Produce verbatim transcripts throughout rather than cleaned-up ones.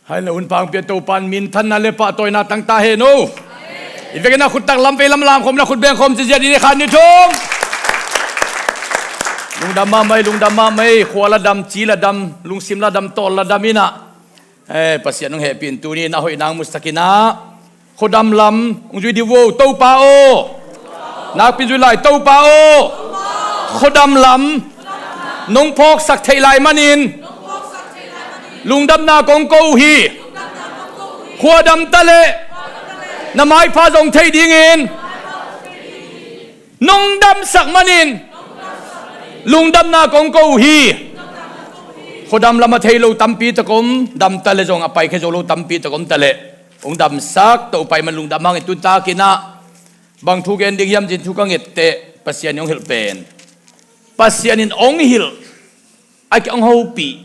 Hai na un pangpia Topan minthanna le pahtawina tangta hen o. I vekin a khut taklam vei lamlam khawm na khut beng khawm cizia dini khan ni thum. Lungdam mahmah ei, lungdam mahmah ei, khua la dam, ci la dam, lungsim la dam, tawl la dam inah. Eh, Pasian hong hehpih in tuni in a hoih nang musak inah. Khuadam lam hong zui dih vo, Topa aw. Nakpi zui lai, Topa aw. Khuadam lam nong phawksak theih lai manin lungdamna kong ko uh hi. Khuadam ta leh na maipha zong theih dingin nong damsak manin lungdamna kong ko uh hi. Khuadam lam a thei lo tampi tak om, dam ta leh zong a paikhia zo lo tampi tak om ta leh hong damsak Topa i man lungdam hang i tun takinah. Bang thu gen ding hiam cin thu ka ngette Pasian in hong hilh pen, Pasian in hong hilh, a ki hong hopih,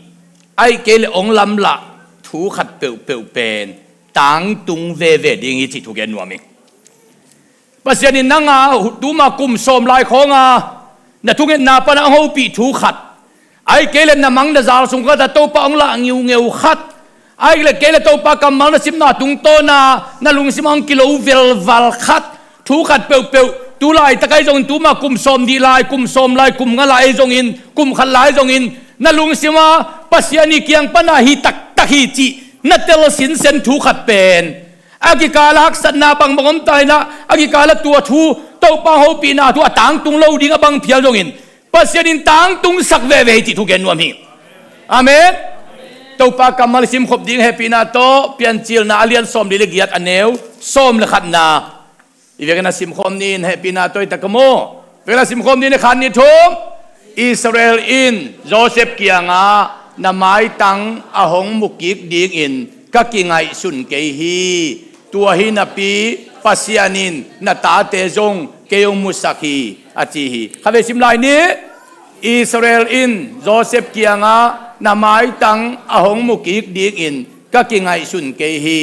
a i kei le hong lamlah thu khat peuhpeuh pen tangtung veve ding hi cih thu gen nuam hi. Pasian in nang a tuma kum sawm lai khawnga na thungetna pana hong hopih thu khat, a i kei le na mang na zal sung khat a Topa hong lah ngiungeu khat, a i le kei le Topa kammal na simna tungtawna na lungsim hong kilo velval khat, thu khat peuhpeuh, tu laitak ahi zongin, tuma kum sawm dih lai, kum sawm lai, kum nga lai ahi zongin, kum khat lai ahi zongin, na lungsima Pasian i kiang pana hi taktak hi cih na tel sinsen thu khat pen, a kikala haksatna bangbang om ta inah, a kikala tua thu, Topa hopihna thu a tangtung lo ding a bang phial zongin Pasian in tangtungsak veve hi cih thu gen nuam hi. Amen. Topa kammal i simkhop ding hehpihna tawh Piancilna a lian sawm li le giat a neu sawm le khatna i vekin a simkhawm ni in hehpihna tawh i tak ka maw? Vekin a simkhawm ni in i khan ni thum. Israel in Joseph kiangah na maitang a hong mukik dingin ka kingaihsun kei hi. Tua hi napi Pasian in na tate zong kei hong musak hi a ci hi. Khavei sim lai ni. Israel in Joseph kiangah na maitang a hong mukik dingin ka kingaihsun kei hi.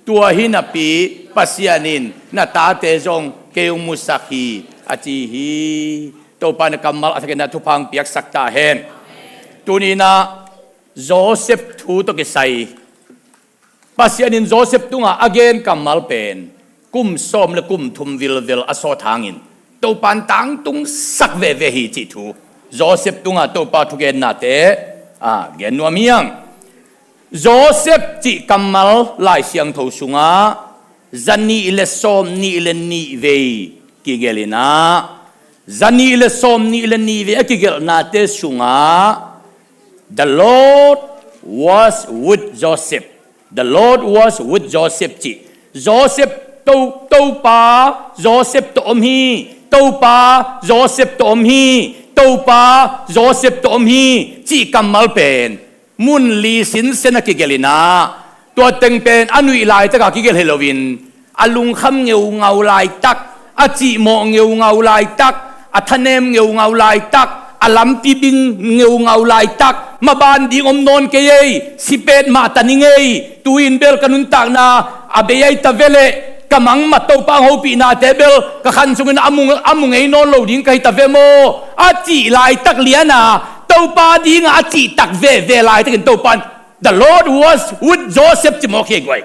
Tua hi napi Pasian in na tate zong kei hong musak hi a ci hi. Topa na kammal a thakin na thupha hong piaksak ta hen. Tuninah Joseph thu tawh kisai Pasian in Joseph tungah a gen kammal pen kum sawm le kum thum vilvel a sawt hangin Topa in tangtungsak veve hi cih thu Joseph tungah Topa thugennate a gen nuam hi hang. Joseph cih kammal Lai Siangtho sungah zanih le sawmnih le nih vei kigelh inah, zanih le sawmnih le nih vei a kigelhnate sungah The Lord was with Joseph. The Lord was with Joseph cih. Joseph to, Topa Joseph tawh om hi. Topa Joseph tawh om hi. Topa Joseph tawh om hi cih kammal pen mun li sinsen a kigelh inah, tua teng pen a nuih laitaka kigelh hi loin a lungkham ngeungau laitak, a cihmawh ngeungau laitak, a thanem ngeungau laitak, a lampi bing ngeungau laitak, maban ding om nawn kei ei, si petmah ta ning ei, tu-in bel ka nuntakna a bei ahi ta ve leh ka mangmah Topa hong hopihnate bel ka khan sungin a mu, a mu ngei nawn lo ding ka hi ta ve maw a cih laitak liana Topa dinga a cihtak veve laitakin Topa in The Lord was with Joseph ci mawk hi guai.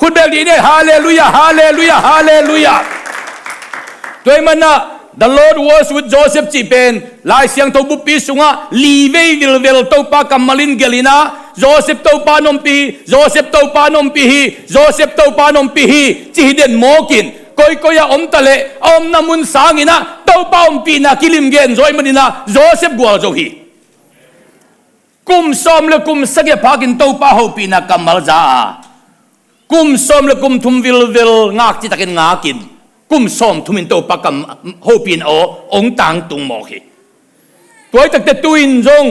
Khut beng dih ni, halleluiah, halleluiah, halleluiah. Tua ahih manin ah The Lord was with Joseph cih pen Lai Siangtho buppi sungah li vei vilvel Topa kammal in gelh inah, Joseph Topa in ompih hi, Joseph Topa in ompih hi, Joseph Topa in ompih hi ci hi den mawk in, koikoi ah om ta leh a omna mun sangin ah Topa ompihna kilim gen zaw ahih manin ah Joseph gualzo hi. Kum sawm le kum sagih a phakin Topa hopihna kammal za a, kum sawm le kum thum vilvel ngak citakin ngakin, kum sawm thumin Topa kam hopihna aw hong tangtung mawk hi. Tua hi takte tu-in zong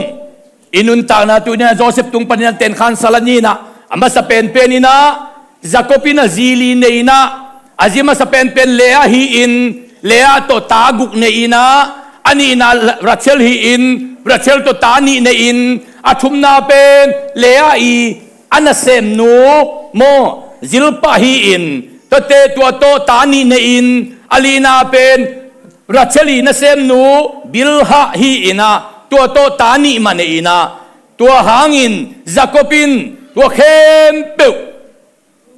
i nuntakna tu-in ah Joseph tung panin a tenkhan sala ni-in ah, a masa penpen in ah Jacob in a zi li nei in ah, a zi masa penpen Leah hi-in, Leah tawh ta guk nei in ah, a nihna Rachel hi-in, Rachel tawh ta nih nei in, a thumna pen Leah i a nasemnu maw Zilpah hi-in, tuate tua tawh ta nih nei in, a lina pen Rachel i nasemnu Bilhah hi-in ah, tua tawh ta nih mah nei in ah, tua hangin Jacob in Tua khempeuh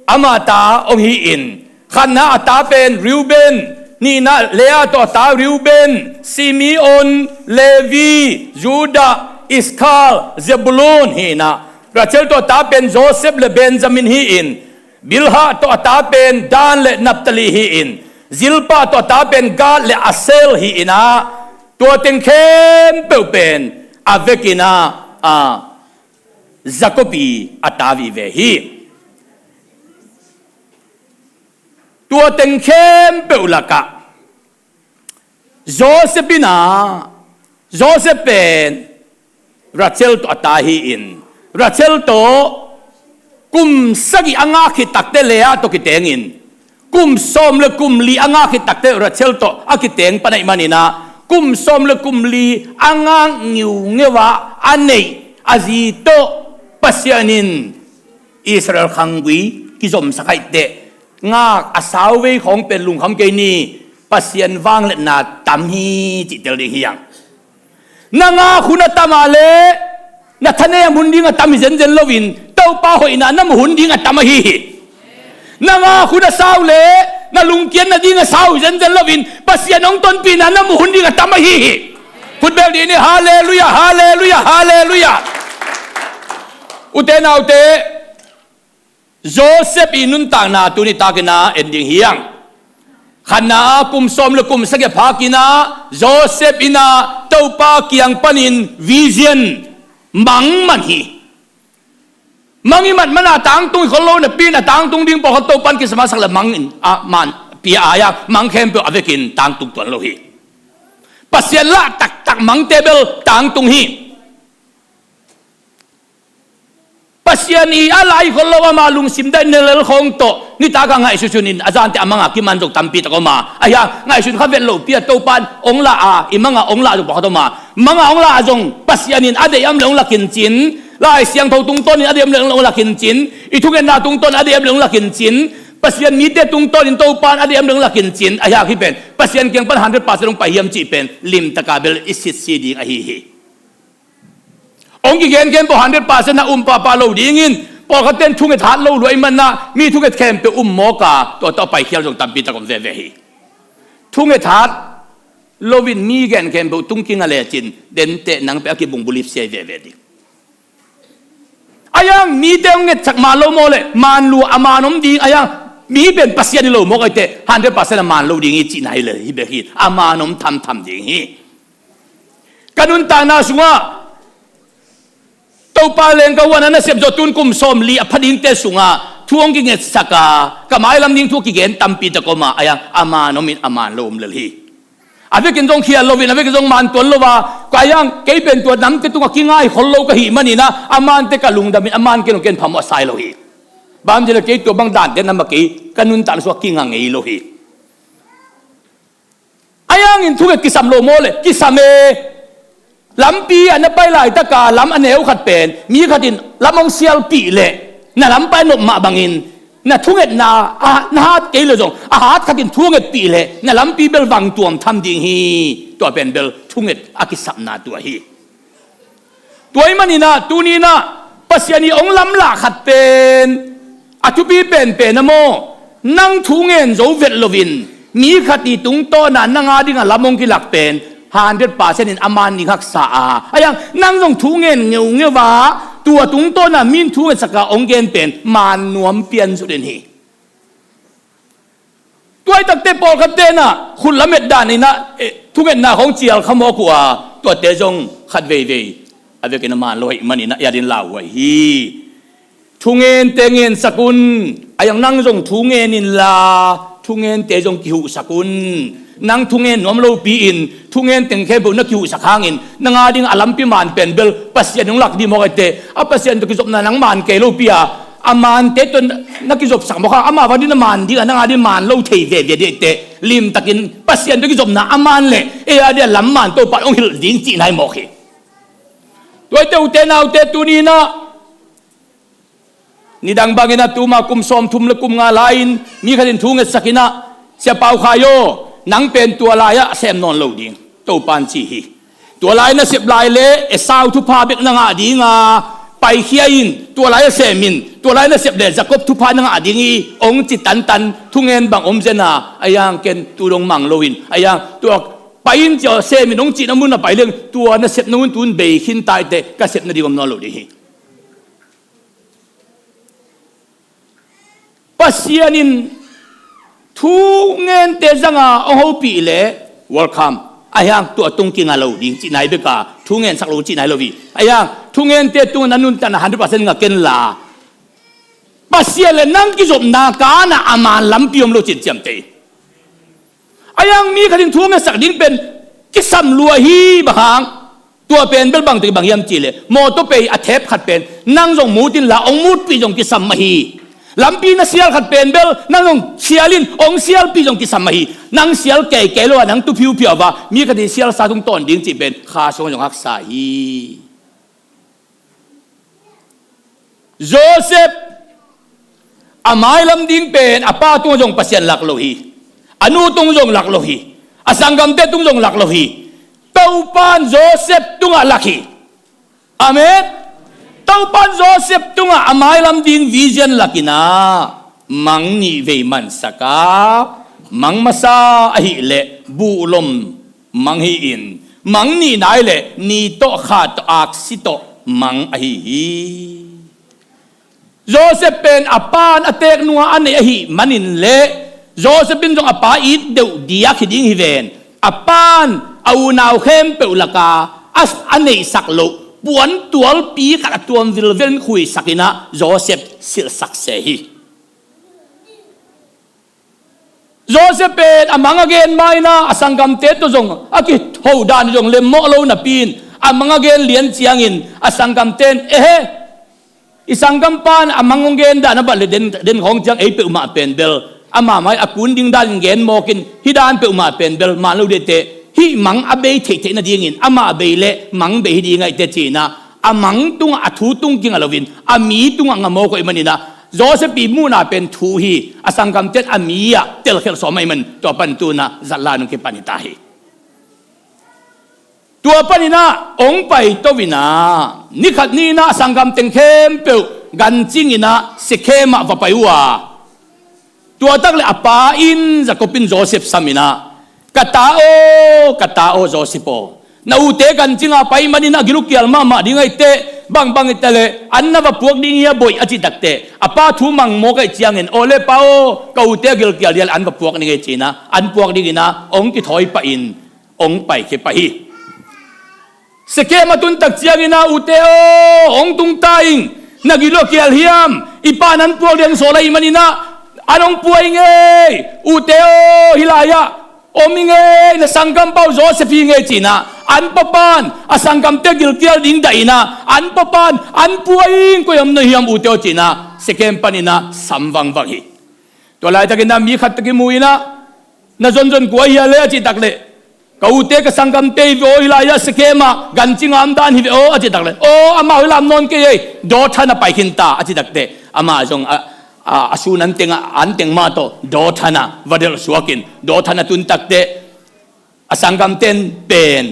ama ta hong hi-in, khatna a ta pen Reuben, nihna Leah tawh a ta Reuben, Simeon, Levi, Judah, Issachar, Zebulun hi-in ah, Rachel tawh a ta pen Joseph le Benjamin hi-in, Bilhah tawh a ta pen Dan le Naphtali hi-in, Zilpah tawh a ta pen Gad le Asher hi-in ah, tua teng khempeuh pen a vekin ah, a, Jacob i a ta vive hi. Tua teng khempeuh lakah Joseph in ah, Joseph pen Rachel tawh a ta hi-in, Rachel tawh kum sagih a ngak khit takteh Leah tawh kitengin, kum sawm le kum li a ngak khit takteh Rachel tawh a kiteng pan ahih manin ah, kum sawm le kum li a ngak ngiungeu a a neih a zi tawh Pasian in Israel khanggui kizomsak ahih teh, ngak a sau vei khawng pen lungkham kei ni, Pasian vangliatna tam hi cih tel ding hi hang. Na ngak hun a tam a leh na thanem hun ding a tam hi zenzen loin, Topa hoihna na mu hun ding a tam ahi hi. Na ngak hun a sau leh na lungkiat nading a sau hi zenzen loin, Pasian hong tonpihna na mu hun ding a tam ahi hi. Khut beng dih ni, halleluiah, halleluiah, halleluiah. Ute naute, Joseph i nuntakna tuni takin ah en ding hi hang. Khatna ah kum sawm le kum sagih a phakin ah Joseph in ah Topa kiang panin vision mang man hi. Mang i mat man a tangtung hi khol lo napi in, a tangtung ding pawlkhat Topa in kisam a sak le mang in ah man pia a, mang khempeuh a vekin tangtung tuan lo hi. Pasian lah taktak mangte bel tangtung hi. Pasian i a lai khol lo, ama lungsim daih na lel khawng tawh nitak a ngaihsun in a zante a mang a kiman zong tampi tak om a, ahi hang ngaihsun kha vet lopi a Topa in hong lah a, i mang a hong lah zong pawlkhat om a, mang a hong lah zong Pasian in a deih a om leh hong la khincin, Lai Siangtho tungtawnin a deih a om leh hong la khincin, i thungetna tungtawnin a deih a om leh hong la khincin, Pasian mite tungtawnin Topa in a deih a om leh hong la khincin, ahi hang hih pen Pasian kiang pan hundred percent hong pai hiam cih pen limtak a bel i sitsi ding ahi hi. Hong kigen khempeuh hundred percent a um pahpah lo dingin, pawlkhatte in thunget hat lo lua ahih manin ah mi thunget khempeuh um mawk a, tua tawh a paikhial zong tampi tak om veve hi. Thunget hat loin mi gen khempeuh tung kinga lecin, denteh nang pen a kibung bulip sia hi veve ding. Ahi hang mite hong ngetsak man lo maw leh man lua a man om ding, ahi hang mi pen Pasian hi lo mawk ahih teh hundred percent a man lo ding hi cihna hi lel hi bek hi, a man om thamtham ding hi. Ka nuntakna sungah Topa leng ka huan a nasep zawh tun kum sawm li a pha dingte sungah thu hong kingetsak a, ka mailam ding thu kigen tampi tak om a, ahi hang a man om in a man lo om lel hi. A vekin zong khial loin, a vekin zong man tuan lo a, ahi hang kei pen tua namte tungah kingai khol lo ka hih manin ah, a mante ka lungdam in, a man ken hong ken phamawh a sai lo hi. Bang hang hiam cih leh kei tua bang dante na mah kei, ka nuntakna sungah kinga ngei lo hi. Ahi hangin thunget kisam lo maw leh kisam e. Lampi ah na pai laitaka lam a neu khat pen mi khat in lam hong sialpih leh na lam pai nop mah bangin, na thungetna a na hat kei leh zong a hat khat in thungetpih leh na lampi bel vang tuam tham ding hi. Tua pen bel thunget a kisapna tua hi. Tua ahih manin ah tuni in ah Pasian i hong lamlah khat pen a thupi penpen a maw, nang thu ngen zo vet loin mi khat i tungtawn a nang a ding a lam hong kilak pen hundred percent in a man ding haksa a, ahi hang nang zong thu ngen ngeungeu a, tua tungtawn a mi in thu ngetsak a hong gen pen man nuam pian zot in hi. Tua ahih takteh pawlkhatte in ah khut lamet dan in ah, eh, thungetna khawng cial kha mawk uh a, tuate zong khat veivei a vekin a man lo ahih manin ah i adin lauhuai hi. Thungente ngensak un, ahi hang nang zong thu ngen inla thungente zong kihuhsak un. Nang thungen nuam lopi in thungen teng khempeuh na kihuhsak hangin nang a ding a lampi man pen bel Pasian hong lak ding mawk ahih teh, a Pasian tawh kizopna nang man kei lopi a, a mante tawh na kizopsak mawk a, amah bang ding na man ding a, nang a ding man lo thei veve ding ahih teh, limtakin Pasian tawh kizopna a man leh ei a ding a lam man Topa in hong hilh ding cihna hi mawk hi. Tua ahih teh ute naute, tuni in ah nidang bangin ah tuma kum sawmthum le kum nga lai-in mi khat in thu ngetsak in ah, Sia Pau Khai aw, nang pen tua lai-ah sem nawn lo ding, Topa in ci hi. Tua lai na sep lai leh Esau thupha bek na ngah ding a, paikhia in, tua lai a sem in, tua lai nasep le Jacob thupha na ngah ding hi, hong ci tantan, thungen bang om zen a, a yang ken tu dong mang lo in, a yang tua pai in cia sem in hong cihna mun a pai leng, tua nasepna mun tun bei khin taite, ka sep nading om nawn lo ding hi. Pasian in thungente zanga hong hopih le welcome. A hiang tua tung kinga lo ding cih nai beka, thungensak lo cih nai lo hi. A hiang thungente tungah na nuntakna hundred percent nga ken la, Pasian le nang kizopna kana a man lampi om lo cin ciamteh. A hiang mi khat in thungetsak ding pen kisam lua hi, bang hang? Tua pen bel bang tek bang hiam cih leh, mawtaw pei a thep khat pen nang zong mut in la, hong mutpih zong kisam ahi. Lampi na sial khat pen bel nang zong sial in, hong sialpih zong kisam ahi. Nang sial keikei lo a, nang tu phiuphiau a, mi khat in sial sa tung tawn ding cih pen kha sung zong haksa hi. Joseph, a mailam ding pen a pa tungah zong Pasian lak lo hi. A nu tung zong lak lo hi. A sanggamte tung zong lak lo hi. Topan Joseph tungah lak hi. Amen. Topan Joseph tungah a mailam ding vision lak in ah, mang nih vei mansak a, mang masa ahih leh buhlom mang hi-in, mang nih nai leh ni tawh kha tawh aksi tawh mang ahi hi. Joseph pen a pan a teek nungah a neih ahih manin leh, Joseph in zong a pa it deuh diak hi ding hi ven. A pan a unau khempeuh laka a, a neihsak loh puantualpi khat a tuam vilvel in khuisak in ah Joseph silhsak se hi. Joseph pen a mang a gen ma in ah a sanggamte tawh zong a kitho dan zong lemmawh lo napi in, a mang a gen lian ciangin a sanggamte in, "Ehe, i sanggampa in a mang hong gen dan a bat le den, den khawng ciang ei peuhmah pen bel ama mai a kun ding danin gen mawk in, hih dan peuhmah pen bel man lo dih teh, hih mang a bei theihtheih nadingin amah a bei leh mang bei hi ding ahih teh," ci-in ah a mang tungah a thu tung kinga loin a mi tungah nga mawk ahih manin ah Joseph ii muhna pen thu hi. A sanggamte in a mi ah telkhialh sawm ahih man tua pan tu-in ah zatlan hong kipan hi ta hi. Tua panin ah hong paito in ah, ni khat ni in ah a sanggam teng khempeuh gancing in ah Shekhem ah va pai uh a, tua tak leh a pa in Jacob in Joseph sam in ah, "Ka ta aw, ka ta aw Joseph aw, na ute gancing a pai manin a gil uh kial mahmah ding ahih teh, bangbang hi ta leh an na va puak ding hia boih?" a cih tak teh, a pa thu mang mawk ahih ciangin, "Aw le pa aw, ka ute a gil kial ding a leh an va puak ding hi," ci-in ah an puak dingin ah hong kithawi pah in hong paikhia pah hi. Shekhem a tun tak ciangin ah, "Ute aw, hong tung ta ing, na gil uh a kial hiam? I pa in an puak ding sawl ahih manin ah an hong pua ing ei. Ute aw, hih lai-ah om ing ei, na sanggampa uh Joseph hi ing ei," ci-in ah an papa in a sanggamte gil kial ding dah in ah an papa in an pua ing, "Koi ah om na hiam ute aw?" ci-in ah Shekhem panin ah sam vangvang hi. Tua laitakin ah mi khat tawh kimu in ah, "Na zonzon kua hi a le?" a cih tak leh, "Ka ute ka sanggamte hi ve aw, hih lai-ah Shekhem ah gancing a om dan hi ve aw," a cih tak leh, "Aw, amau hih lam nawn kei ei, Dothan ah pai khin ta," a cih tak teh, amah zong a, a, a sun an teng, an teng mah tawh Dothan ah va delh suak in, Dothan a tun tak teh, a sanggamte in pen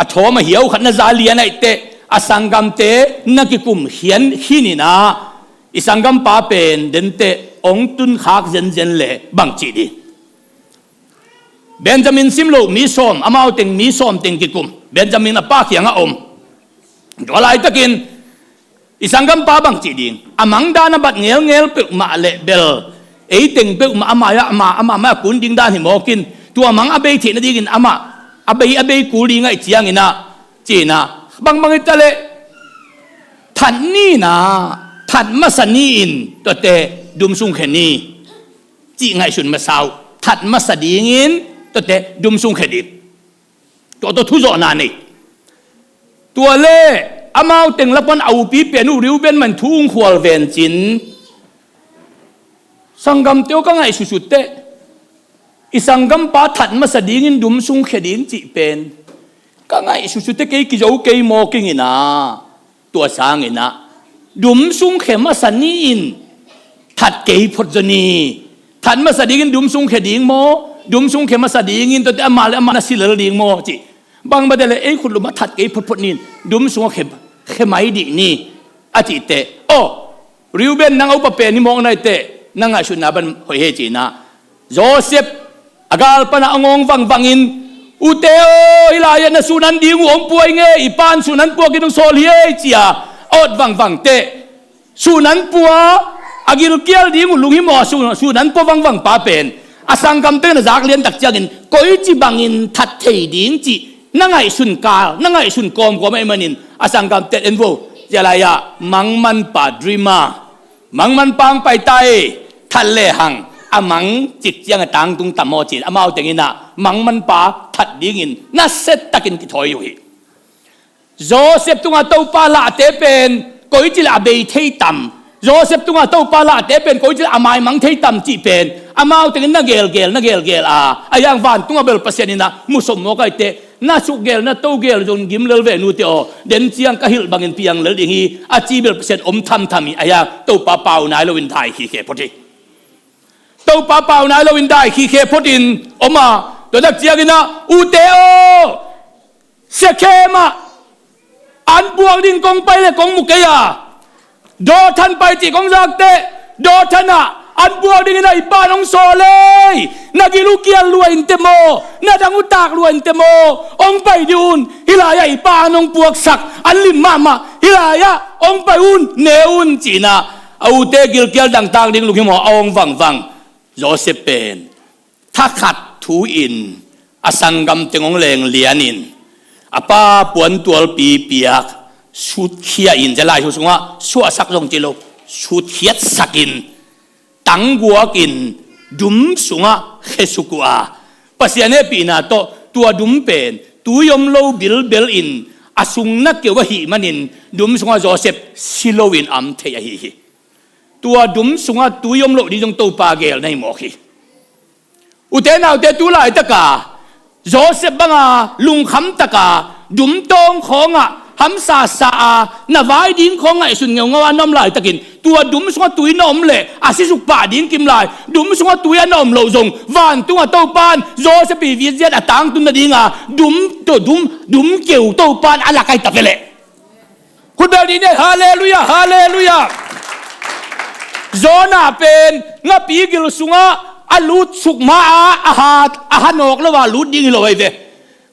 a thawm a hiau khat na za lian ahih teh, a sanggamte na kikum khian khin in ah, i sanggampa pen den teh hong tun khak zenzen leh bang ci ding? Benjamin sim loh mi sawm, amau teng mi sawm teng kikum, Benjamin a pa kiangah om. Tua laitakin i sanggampa bang ci ding? A mang dan a bat ngelngel peuhmah leh bel, ei teng peuhmah amah, amah, amah mai a kun ding dan hi mawk in, tua mang a bei theih nadingin amah a bei, a bei kul ding ahih ciangin ah, ci-in ah, bangbang hi ta leh that ni in ah, that masa ni-in tuate dum sungkhia ni, cih ngaihsun masa uh. That masa dingin tuate dum sungkhia ding. Tua tawh thuzawhna nei. Tua leh amau teng lapan a upi pen uh Reuben mah in thu hong khual ven cin, "Sanggamte aw, ka ngaihsutsut teh, i sanggampa that masa dingin dum sungkhia ding cih pen ka ngaihsutsut teh, kei kizo kei mawk ing in ah, tua sangin ah dum sungkhia masa ni-in that kei phot zaw ni. That masa dingin dum sungkhia ding maw, dum sungkhia masa dingin tuate amah le amah na si lel ding maw?" ci. Bangbang hi ta leh ei khut lum ah that kei photphot ni-in dum sungah khia, khia mai dih ni. a cih teh, aw, Reuben, nang a upa pen hi mawk na hi teh, na ngaihsutna bang hoih hi ei, ci-in ah Joseph a gal panah a ngawng vangvangin, ute aw, hih lai-ah na suhnan ding uh hong pua ing ei, i pa'n suhnan puakin hong sawl hi ei, ci-a a awt vangvang teh, suhnan pua a gilkial ding uh lunghimawh a suh, suhnan pua vangvang pa pen a sanggamte in a zak liantak ciangin koici bangin that thei ding cih na ngaihsun kal, na ngaihsun kawmkawm ahih manin a sanggamte in en vo, cia lai-ah mangmanpa, dreamer, mangmanpa hong pai ta ei, that lehang a mang cik ciang a tangtung tam aw, ci-in amau teng in ah mangmanpa that dingin nasia takin kithawi uh hi. Joseph tungah Topa lahte pen koici leh a bei thei tam, Joseph tungah Topa lahte pen koici leh a maimang thei tam cih pen amau teng in na gelgel, na gelgel a, ahi hang vantungah bel Pasian in ah mu sawm mawk ahih teh, na sukgel, na togel zong gim lel ve, nute aw, den ciang ka hilh bangin piang lel ding hi, a ci bel Pasian om thamtham hi. Ahi hang Topa pau nai loin dai khikhe phot hi. Topa pau nai loin dai khikhe photin om a, tua tak ciangin ah, ute aw, Sekhem ah an puak ding kong pai leh kong mu kei a, Dothan pai cih kong zak teh, Dothan ah an puak dingin ah i pa'n hong sawl ei, na gil uh kial lua inteh maw, na dang uh tak lua inteh maw, hong pai dih un, hih lai-ah i pa'n hong puaksak an lim mahmah, hih lai-ah hong pai un, ne un, ci-in ah a ute gilkial dangtak ding lunghimawh a awng vangvang. Joseph pen thakhat thu-in a sanggam teng hong leng lianin, a pa puantualpi piak, sutkhia-in, cia lai thu sungah suahsak zong ci lo, sutkhiatsakin, tangguakin, dum sungah khesuk uh a, Pasian hehpihna tawh tua dum pen tui om lo bilbel in a sung na keu ahih manin dum sungah Joseph si loin a om thei ahi hi. Tua dum sungah tui om loh ding zong Topa geelna hi mawk hi. Ute naute, tu laitaka Joseph banga lungkham taka dum tawng khawngah hamsa sa a, na vai ding khawng ngaihsun ngeungau a na om laitakin, tua dum sungah tui na om leh a sisuk pah ding kim lai, dum sungah tui a na om loh zong vantungah Topa'n Joseph ii vision a tangtun nadinga dum, tua dum, dum keu Topa'n a lak ahi ta ve leh. Khut beng dih ni ei, halleluiah, halleluiah. Jonah pen ngapi gil sungah a lutsuk ma-a, a ha, a ha nawk lo a lut ding hi lo ahi ve.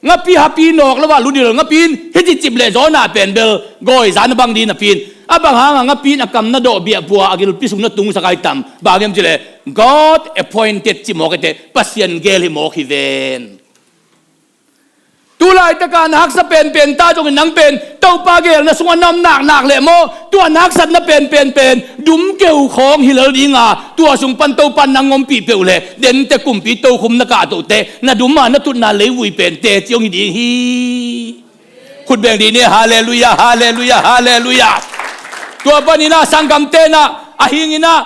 Ngapi hapi nawk lo a lut ding hi lo. Ngapi in hih cicip leh Jonah pen bel gawi zan a bang ding napi in. A bang hangah ngapi in a kam na dawh biahpua a gilpi sung na tungsak ahi tam. Bang hiam cih leh God appointed ci mawk hi teh, Pasian geel hi mawk hi ven. Tu laitaka na haksa penpen ta zongin nang pen Topa geelna sungah na om naknak leh maw, tua na haksatna penpen pen dum keu khawng hi lel dinga, tua sung pan Topa nang ompih peuh leh, dente kumpi tokhum na kahtohte, na dum a na tutna leivui pen teci hong hi ding hi. Khut beng dih ni ei, halleluiah, halleluiah, halleluiah. Tua panin ah sanggamte in ah, a hingin ah,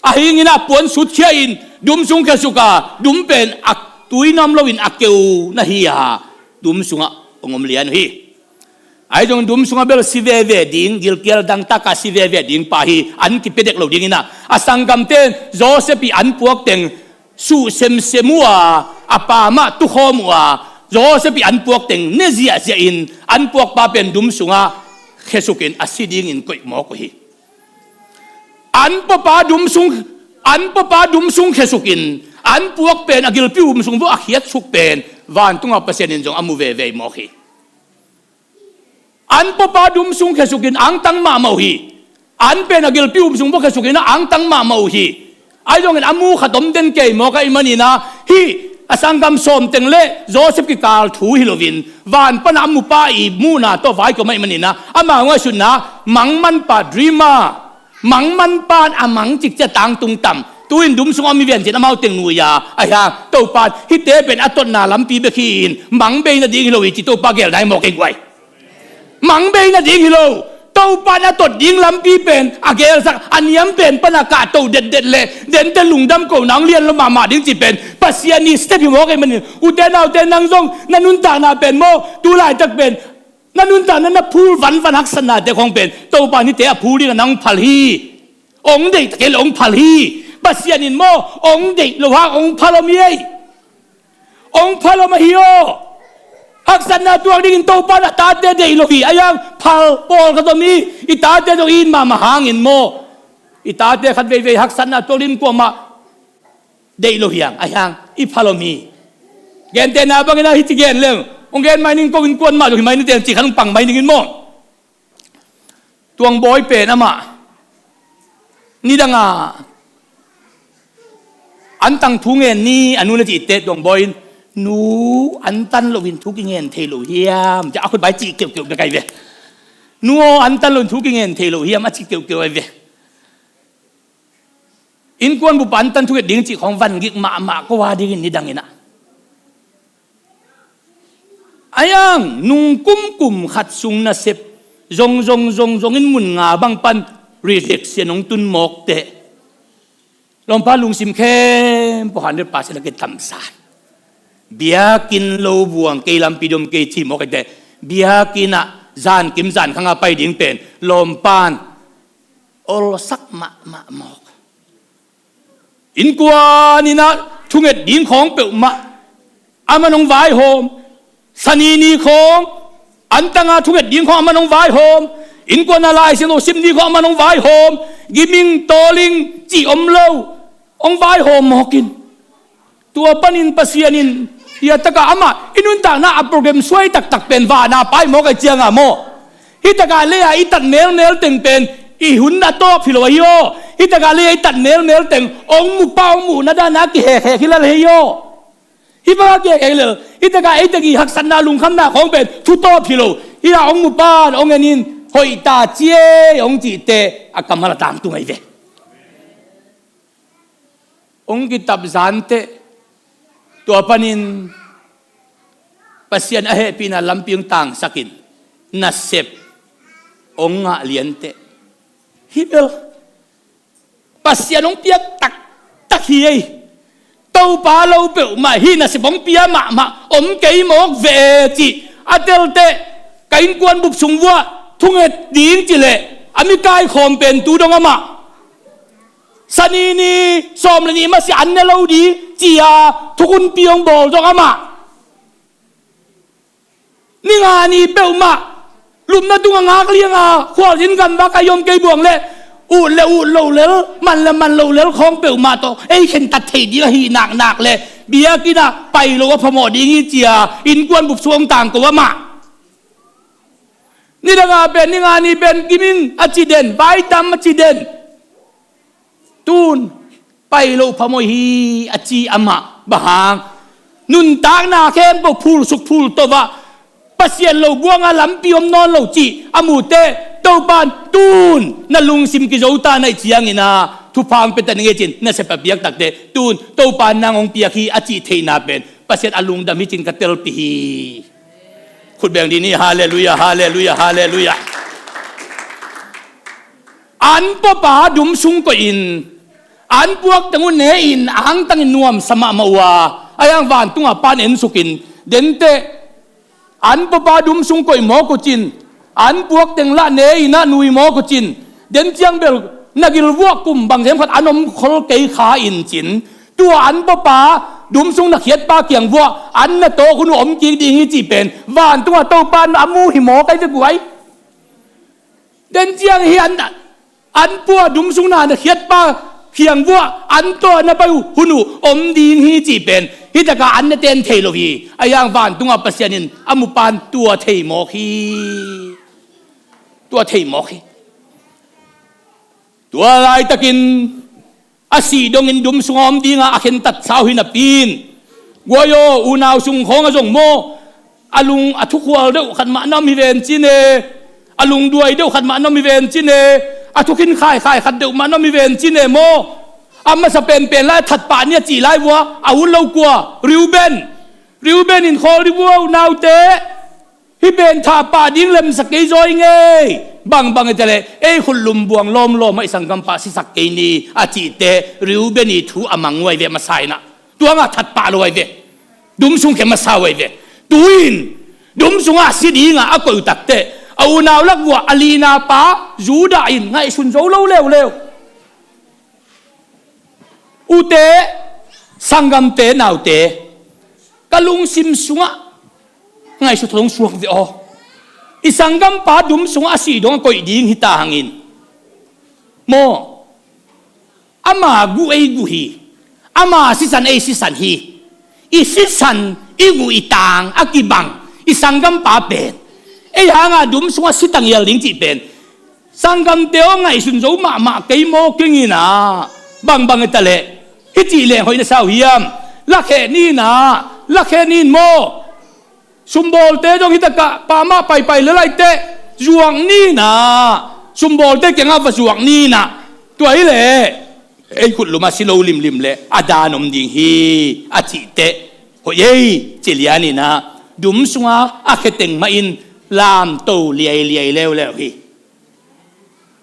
a hingin ah puan sutkhia-in dum sung khesuk a, dum pen a tui na om loin a keu na hi a, dum sungah hong om lian uh hi. Ahi zongin dum sungah bel si veve ding, gilkial dangtaka si veve ding pa hi, an kipia dek lo dingin ah, a sanggamte in Joseph ii an puak teng suh semsem uh a, a pa mah tukhawm uh a, Joseph ii an puak teng ne ziahziahin an puak pa pen dum sungah khesukin a si dingin koih mawk uh hi. An puakpa dum sung, an puakpa dum sung khesukin, an puak pen a gilpi um sung vua a khiatsuk pen vantunga Pasian in zong a mu veve mawk hi. An puakpa dum sung khesukin angtang mahmah uh hi. An pen a gilpi um sung vua khesukin a angtang mahmah uh hi. Ahi zongin a mu khat om den kei mawk ahih manin ah, hih a sanggam sawm teng leh Joseph kikal thu hi loin, van pana a mupa ii muhna tawh vai kawm ahih manin ah, amau ngaihsutna, mangmanpa, dreamer, mangmanpa in a mang cikcia tangtung tam. Tu-in dum sungah om hi ven ci-in amau teng nui a, ahi hang Topa in hihte pen a totna lampi bek hi-in, mang bei nading hi lo hi ci Topa geelna hi mawk ei guai. Mang bei nading hi lo. Topa in a tot ding lampi pen a geelsak, a niam pen pana kahto detdet leh, dente lungdam kohna hong lian lo mahmah ding cih pen Pasian ii step hi mawk ahih manin, ute naute, nang zong na nuntakna pen maw, tu laitak pen na nuntakna na phul vanvan haksatnate khawng pen Topa in hihte a phul dingin nang hong phal hi. Hong deih ta kei leh hong phal hi. Pasian in maw, hong deih loh hang hong phal om hi ei. Hong phal om ahi aw. Haksatna tuak dingin Topa in a tate deih lo hi. Ahi hang phal pawlkhat om hi. I tate zong i it mahmah hangin maw, i tate khat veivei haksatna tuak dingin kuamah deih lo hi hang. Ahi hang i phal om hi. Gentehna bangin ah hih ci gen leng, hong gen mai ning, ko innkuan mah zong hi mai ni teng cih khat hong pang mai ningin maw. Tuangbawi pen amah nidanga antang thu ngen ni, a nu na cih teh Tuangbawi in, "Nu, antan loin thu kingen thei lo hiam?" Ci a khut bai cih keuhkeuh bek ahi ve. "Nu aw, antan loin thu kingen thei lo hiam?" a cih keuhkeuh ahi ve. Innkuan bup ah antan thunget ding cih khawng van gik mahmah ko a dingin nidangin ah. Ahi hang nung kum kum khat sung nasep zong zong zong zongin mun nga bang pan rejection hong tun mawk teh, lawmpa lungsim khempeuh hundred percent a kitamsan. Biakinn lo buang, kei lampi dom kei ci mawk ahi teh, biakinn ah zankim zankhang a pai ding pen lawmpa in olsak mahmah mawk. Innkuan in ah thunget ding khawng peuhmah aman hong vaihawm. Sani ni khawng antanga thunget ding khawng aman hong vaihawm. Innkuan a Lai Siangtho sim ni khawng aman hong vaihawm. Giming tawling cih om lo, hong vaihawm mawk in. Tua panin Pasian in hiah takah amah i nuntakna a program suai taktak pen vana pai mawk ahi cianga maw, hih takah lei-a i tat melmel teng pen i hun a tawp hi lo ahi aw. Hih takah lei-a i tat melmel teng hong mupa hong muhna dana kihekhek hi lel hi aw. Hih banga kihekhek hi lel, hih takah ei teng i haksatna lungkhamna khawng pen thu tawp hi lo. Hih a hong mupa in hong en in, "Hoih ta ci ei," hong cih teh a kammal a tangtung ahi ve. Hong kitap zan teh, tua panin Pasian a hehpihna lampi hong tangsakin nasep hong ngah lian teh, hih bel Pasian hong piak taktak hi ei. Topa lo peuhmah hih nasep hong pia mahmah om kei mawk ve cih a tel teh, ka innkuan bup sung vuah thunget ding cih leh a mi kaikhawm pen tu dong amah. Sani ni sawm le nih masiah an ne lo ding ci-a thukhunpi hong bawl zong amah. Ni nga ni peuhmah lupna tungah ngak lianga khualzin gamvak a i om kei buang leh, ut le ut lo lel, man le man lo lel khawng peuhmah tawh ei khentat thei ding ahi naknak leh, biakinn ah pai lo a phamawh ding hi ci-a innkuan bup sung hong tangko amah. Nidang a pen, ni nga ni pen giming a ci den, vaitam a ci den. Tun pai lo phamawh hi a ci amah. Bang hang? Nuntakna khempeuh phulsuk phulto ah Pasian lo buanga lampi om nawn lo cih a mu teh, Topa in tun na lungsim kizo ta na hih ciangin ah thupha hong pia ta ning ei ci-in nasep a piak tak teh, tun Topa in nang hong piak hi a cih theihna pen Pasian a lungdam hi ci-in ka telpih hi. Khut beng dih ni. Halleluiah, halleluiah, halleluiah. An puapa dum sung koihin an puak teng uh ne-in a hangtangin nuamsa mahmah uh a, ahi hang vantung a Pa in ensukin, denteh an puapa dum sung koih mawk uh cin, an puak teng lah ne-in ah nui mawk uh cin, den ciang bel na gilvuah kum bangzah khat an om khol kei kha in cin, tua an puapa dum sung na khiatpa kiang vuah an na tawk hun uh om kik ding hi cih pen vantung a Topa in a mu hi mawk ahi ve guai. Den ciang hi an, an pua dum sung na na khiatpa kiang vuah an tawh na pai uh hun uh om ding hi cih pen hih takah an na ten thei lo hi. Ahi hang vantung a Pasian in a mupa in tua thei mawk hi. Tua thei mawk hi. Tua laitakin a sih dongin dum sungah om dinga a khentat sau hi napi in, guai aw, unau sung khawng a zong maw, a lung a thukhual deuh khat mah na om hi ven cin e, a lungduai deuh khat mah na om hi ven cin e, a thukhin khaikhai khat deuh mah na om hi ven cin e maw. A masa penpen lai a that pah ni a cih lai vua a ut lo kua, Reuben. Reuben in khawl dih vua, unaute, hih pen thah pah ding lemsak kei zaw i ngei. Bangbang i ta leh ei khut lum buang lawmlawm ah i sanggampa sisak kei ni a cih teh Reuben i thu a mang uh ahi ve, a masa in ah. Tua ngah that pah lo ahi ve. Dum sung khia masa uh ahi ve. Tu-in dum sungah a si dingah a koih uh tak teh a unau lak vuah a lina pa Judah in ngaihsun zo lo leuleu. Ute, sanggamte, naute, ka lungsim sungah ngaihsut thong suak ve aw. I sanggampa dum sungah a sih dong a koih ding hi ta hangin maw, ama guh ei guh hi. Ama sisan ei sisan hi. I sisan, i guh, i tang a kibang i sanggampa pen ei hanga dum sungah si tangial ding cih pen sanggamte aw, ngaihsun zo mahmah kei maw kingina. Bangbang i ta leh hih cih leng hoih na sau hiam? Lakheh nina, lakheh nin maw. Sumbawlte zong hi takah pamah paipai lelaite zuak nina. Sumbawlte kiangah va zuak nina. Tua hi leh ei khutlumah si lo limlim leh a dan om ding hi a cihteh hoih ei ci lianina. Dum sunga a kheteng mahin lamto liailiai leuleu hi.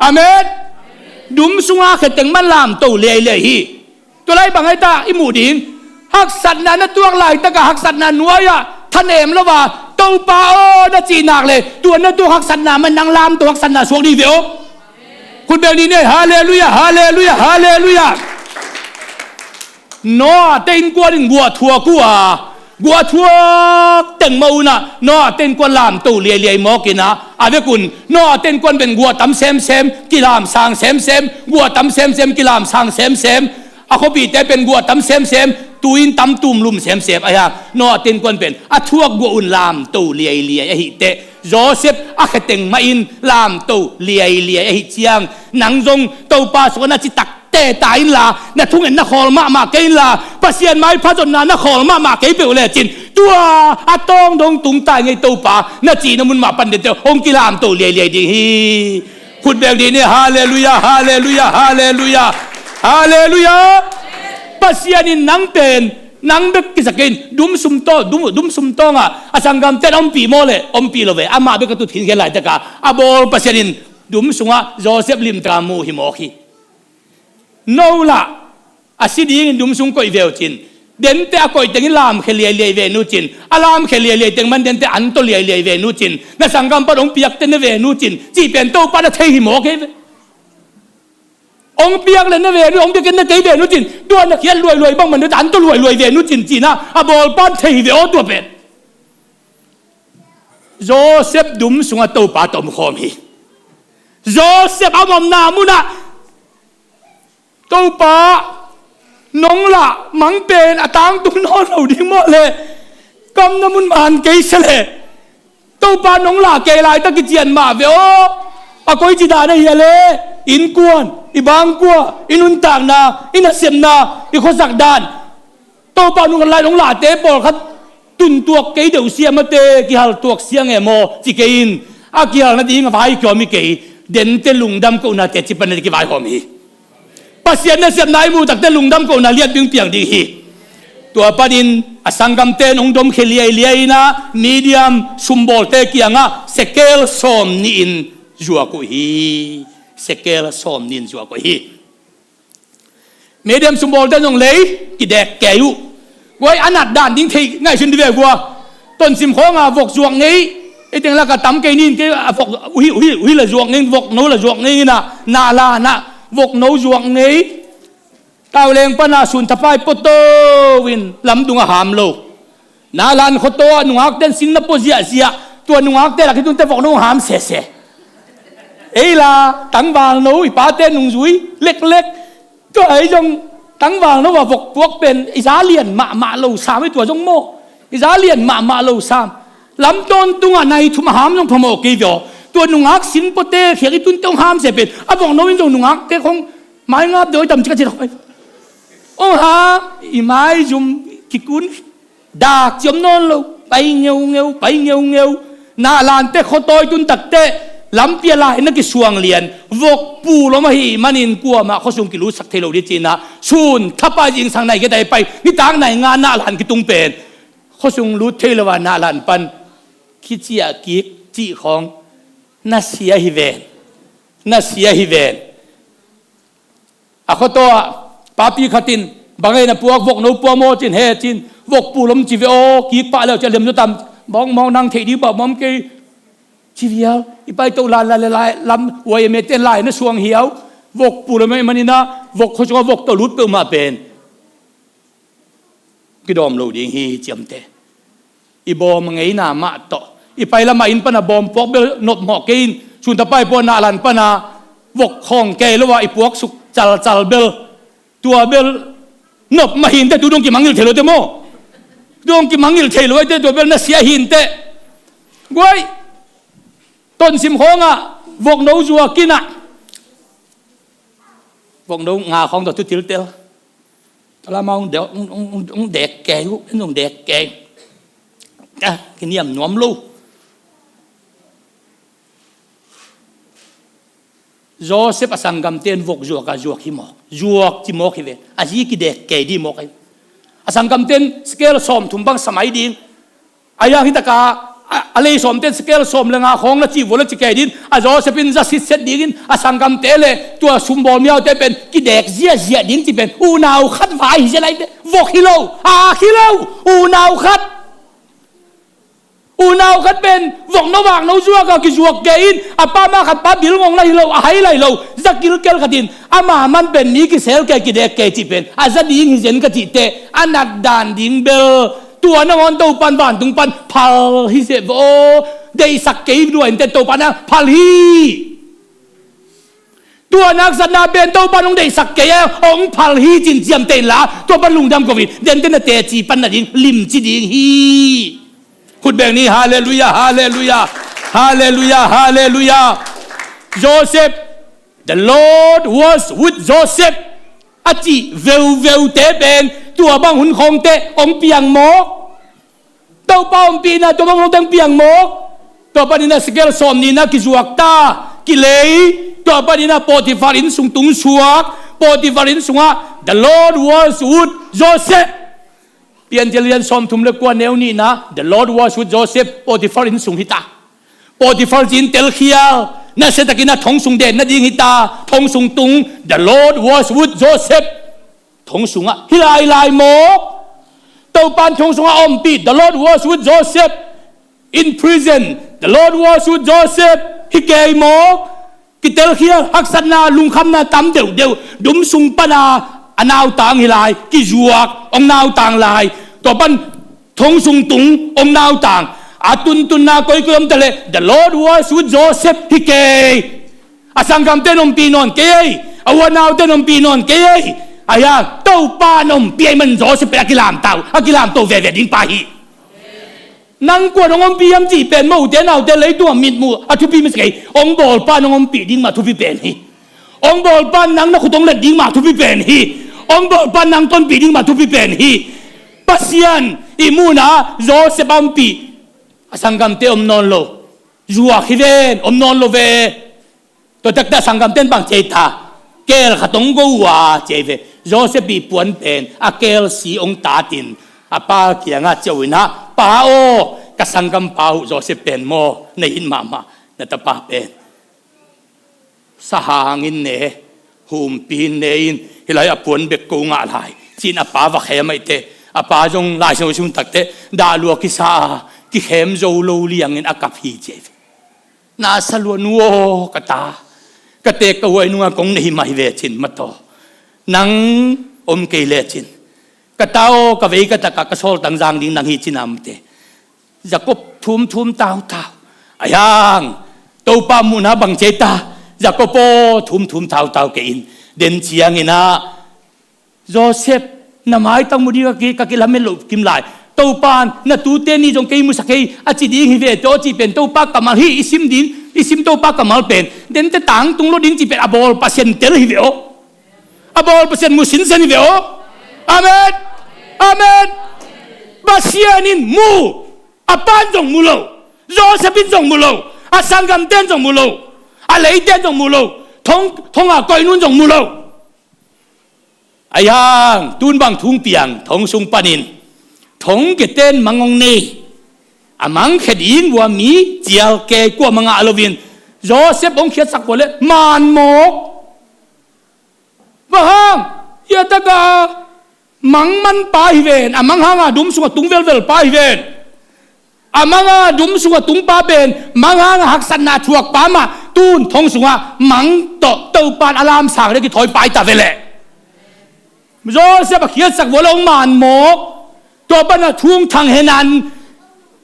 Amen. Dum sunga kheteng man lamto liailiai hi. Tua lai bang aita i muh ding? Haksatna na tuak laitakah haksatna nuai-ah thanem lo a Topa aw na cih nak le tua na tuak haksatna man nang lamto haksatna suak dih ve aw. Khut beng dih ni. Halleluiah, halleluiah, halleluiah. Noah te innkuan in guah thuak uh a, guah thuak teng mah unah Noah te innkuan lamto liailiai mawk inah a vekun Noah te innkuan pen guah tam semsem kilamsang semsem, guah tam semsem kilamsang semsem. A khuapihte pen guah tam semsem, tuin tam tumlum semsem. Ahi a Noah te innkuan pen a thuak guah un lamto liailiai ahi teh Joseph a kheteng mahin lamto liailiai ahi ciang nang zong Topa sungah na citak teta inla, na thungen na khawl mahmah kei inla, Pasian maipha zonna na khawl mahmah kei peuh lecin tua a tawng dong tungtai ngei Topa na cihna mun mah pan dente hong kilamto liailiai ding hi. Khut beng dih ni. Halleluiah, halleluiah, halleluiah, halleluiah. Pasian in nang pen nang bek kisa kei in dum sumtawng, dum, dum sumtawngah a sanggamte in ompih maw le ompih lo ve, amah bek a tut khin khen laitakah a bawl Pasian in dum sungah Joseph limtaka mu hi mawk hi. No lah a si dingin dum sung koih veu cin, dente a koih tengin lamkhia liailiai ve nu cin, a lamkhia liailiai teng man dente anto liailiai ve nu cin, na sanggam pan hong piakte ne ve nu cin cih pen Topa na thei hi mawk ei ve. Hong piak le ne ve nu, hong piak ne kei ve nu cin, tua na khiat luailuai bang man dente anto luailuai ve nu cin cina a bawlpan thei hi ve aw tua pen. Joseph dum sungah Topa tawh om khawm hi. Joseph a omna munah Topa nong lah mang pen a tangtung nawn lo ding mawh le kam na mun man kei se le Topa nong lah kei laitak kician mah ve aw. A koi ci dan ahi a le innkuan, i bangkua, i nuntakna, i nasepna, i khuasak dan Topa nung lai nong lahte pawlkhat tuntuak kei deuh siamate kihaltuak siang e maw ci kei in a kihal nading a vai kiawm hi kei. Dente lungdam kohnate ci pan dente kivaihawm hi. Pasian nasepna i muh takte lungdam kohna liat ding piang ding hi. Tua panin a sanggamte in hong domkhia liailiai inah Midian sumbawlte kiangah sekel sawm nihin zuak uh hi. Sekel sawm nihin zuak uh hi. Midian sumbawlte zong lei kidek kei uh. Guai a nat dan ding thei ngaihsun di ve vua. Tonsim khawnga vok zuak ngei. Ei teng laka tam kei nin kei a vok uhi uhi uhi la zuak ngei, vok no la zuak ngei inah na la na vok no zuak ngei. Tauleng pana sun thapai poto in lamdung a ham lo. Nalan khuataw ah nungakten sing na pua ziahziah, tua nungakte lak hi tunte vok nong ham sese. Ei la tangval no i pate nungzui leklek. Tua ei zong tangval no a vok puak pen i za lian mahmah lo sam ei tua zong maw. I za lian mahmah lo sam. Lam tawntungah nai thum a ham zong phamawh kei vio. Tua nungak sing puate khiak i tunte hong ham se pen a vok no in zong nungakte khong maingap deuh i tam cik a cit hoi. Hong ham i maizum kikun. Dak ciam nawn lo, pai ngeungeu, pai ngeungeu. Nahlante khuatawi tun takteh lampi a lai na kisuang lian. Vokpu lom ahih manin kuamah khuasung kilutsak thei lo dih cinah sun thapai zingsang nai kei tai pai nitak nai nga nahlan kitung pen khuasung lut thei lo a nahlan pan kiciah kik cih khawng na sia hi ven. Na sia hi ven. A khuataw ah papi khat in bang ei na puak vok no puak maw cin he cin vok pulom ci ve aw kik pah leu ci a lem zaw tam. Mawngmawng nang theih ding pah mawm kei ci vial i paito lan la le lai lam uai a mete lai na suang hiau. Vok pulom ei maninah vok khuasung a vok tawh lut peuhmah pen kidawm lo ding hi ciamte. i bawm ngeina mah tawh, i pailamah inn pana bawm puak bel nop mawh kei in, sun tapa i puah nahlan pana vok khawng kei lo a i puak suk calcal bel, tua bel nop mah hi inteh, tu dong kimangngilh thei lo te maw? Tu dong kimangngilh thei lo a inteh, tua bel nasia hi inteh. Guai, Tonsim khawngah vokno zuak in ah, vokno nga khawng tawh tu tiltel. Tua lamah hong dek, hong, hong, hong dek kei uh, hong dek kei. Ah, kiniam nuam lo. Joseph a sanggamte in vok zuak a zuak hi mawk. Zuak ci mawk hi ve. A zi kidek kei dih mawk hi. A sanggamte in sekel sawmthum bang sa mai ding. A hiang hi taka, a, a lei sawmte in sekel sawm le nga khawng na cih vua le ci kei din. A Joseph in za sitset dingin a sanggamte le tua sumbawl miaute pen kidek ziahziah ding ci pen unau khat vai hi zia lai ve. Vok hi lo, ak hi lo, unau khat. Unau khat pen vokno vakno zuak a kizuak kei in, a pa mah khat pa bil ngong lai hi lo, a hai lai lo, za kilkel khat in ama man pen mi kisel kei, kidek kei cih pen a za ding hi zen ka cih teh, a nat dan ding bel tua nangawn Topan vantung pan phal hi seh ve aw. Deihsak kei lua inteh Topan a phal hi. Tua haksatna pen Topan hong deihsak kei a, hong phal hi cin ciamteh inla, tua pan lungdam ko in, dente na teci pan na ding limci ding hi. Khut beng ni, halleluiah, halleluiah, halleluiah, halleluiah. Joseph, the Lord was with Joseph a cih veuveute pen tua bang hun khawngte hong piang mawk. Topa ompihna tua bang hun khawngte hong piang mawk. Tua panin a sekel sawm nihna kizuak ta, kilei. Tua panin a Potiphar inn sung tungsuak. Potiphar inn sungah the Lord was with Joseph. Piancil lian sawmthum le kua neu nihna, the Lord was with Joseph, Potiphar inn sung hi ta. Potiphar ci-in telkhial, nasiatakin a thong sung den nading hi ta, thong sung tung, the Lord was with Joseph. Thong sungah hi lailai mawk. Topan thong sungah ompih, the Lord was with Joseph. In prison, the Lord was with Joseph. Hi kei mawk. Kitelkhial, haksatna, lungkhamna tam deuhdeuh. Dum sung pana a nautang hi lai, kizuak, hong nautang lai. Tua pan thong sung tung, hong nautang. A tuntunna koikoi om ta leh, the Lord was with Joseph. Hi kei. A sanggamte in ompih nawn kei ei. A uanaute in ompih nawn kei ei. Ahi a, Topa in ompih ahih man Joseph pen a kilamto, a kilamto veve ding pa hi. Nang kuan hong ompih hiam cih pen mote naute leitungah mitmuh a thupi masa kei. Hong bawlpa in hong ompih ding mah thupi pen hi. Hong bawlpa in nang na khut hong let ding mah thupi pen hi. Hong bawlpa in nang tonpih ding mah thupi pen hi. Pasian i muhna Joseph a ompih. A sanggamte om nawn lo. Zuak hi ven, om nawn lo ve. Tua takte a sanggamte in bang ci ei ta? Keel khat hong go uh a ci ei ve. Joseph i puan pen a keel si hong tatin a pa kiangah ciah uh in ah, "Pa aw, ka sanggampa uh Joseph pen maw, na it mahmah, na tapa pen. Sahang in ne, humpi in ne in, hih lai a puan bek ko ngah lai," ci-in a pa va khem ahih teh, a pa zong Lai Siangtho sim takte dah lua kisa a, kikhem zo lo liangin a kap hi ci ei ve. "Na sa lua nu aw, ka ta. Ka teek ka huai nungah kong nei mah hi ve cin mataw. Nang om kei lecin, ka ta aw, ka vei ka takah ka sawltang zang ding nang hi," ci-in a omte. Jacob thumthum tautau. Ahi hang Topa muhna bang ci ei ta? "Jacob aw, thumthum tautau kei in. Den ciangin ah Joseph, na maitang mu ding ka ki, ka kilamen loh kim lai. Topa in na tute nih zong kei musak hi a ci ding hi ve teh aw," cih pen Topa kammal hi. I sim ding, i sim Topa kammal pen, dente tangtung lo ding cih pen a bawl Pasian tel hi ve aw. A bawl Pasian mu sinsen hi ve aw. Amen. Amen. Pasian in mu. A pa in zong mu lo. Joseph in zong mu lo. A sanggamte in zong mu lo. A leite in zong mu lo. Thong, thong a koih nu in zong mu lo. Ahi hang tun bang thu hong piang? Thong sung panin thong keten mang hong nei. A mang khe ding uh a mi cial kei kuamah ngah loin Joseph hong khiatsak uh leh man mawk. Bang hang? Hih a takah mang man pa hi ven. A mang hanga dum sungah tung velvel pa hi ven. A mang hanga dum sungah tung pa pen, mang hanga haksatna thuak pa mah, tun thong sungah mang tawh Topa in a lamsang le kithawi pa hi ta ve leh. Joseph a khiatsak uh leh hong man mawk. Tua pana thu hong thang hen an,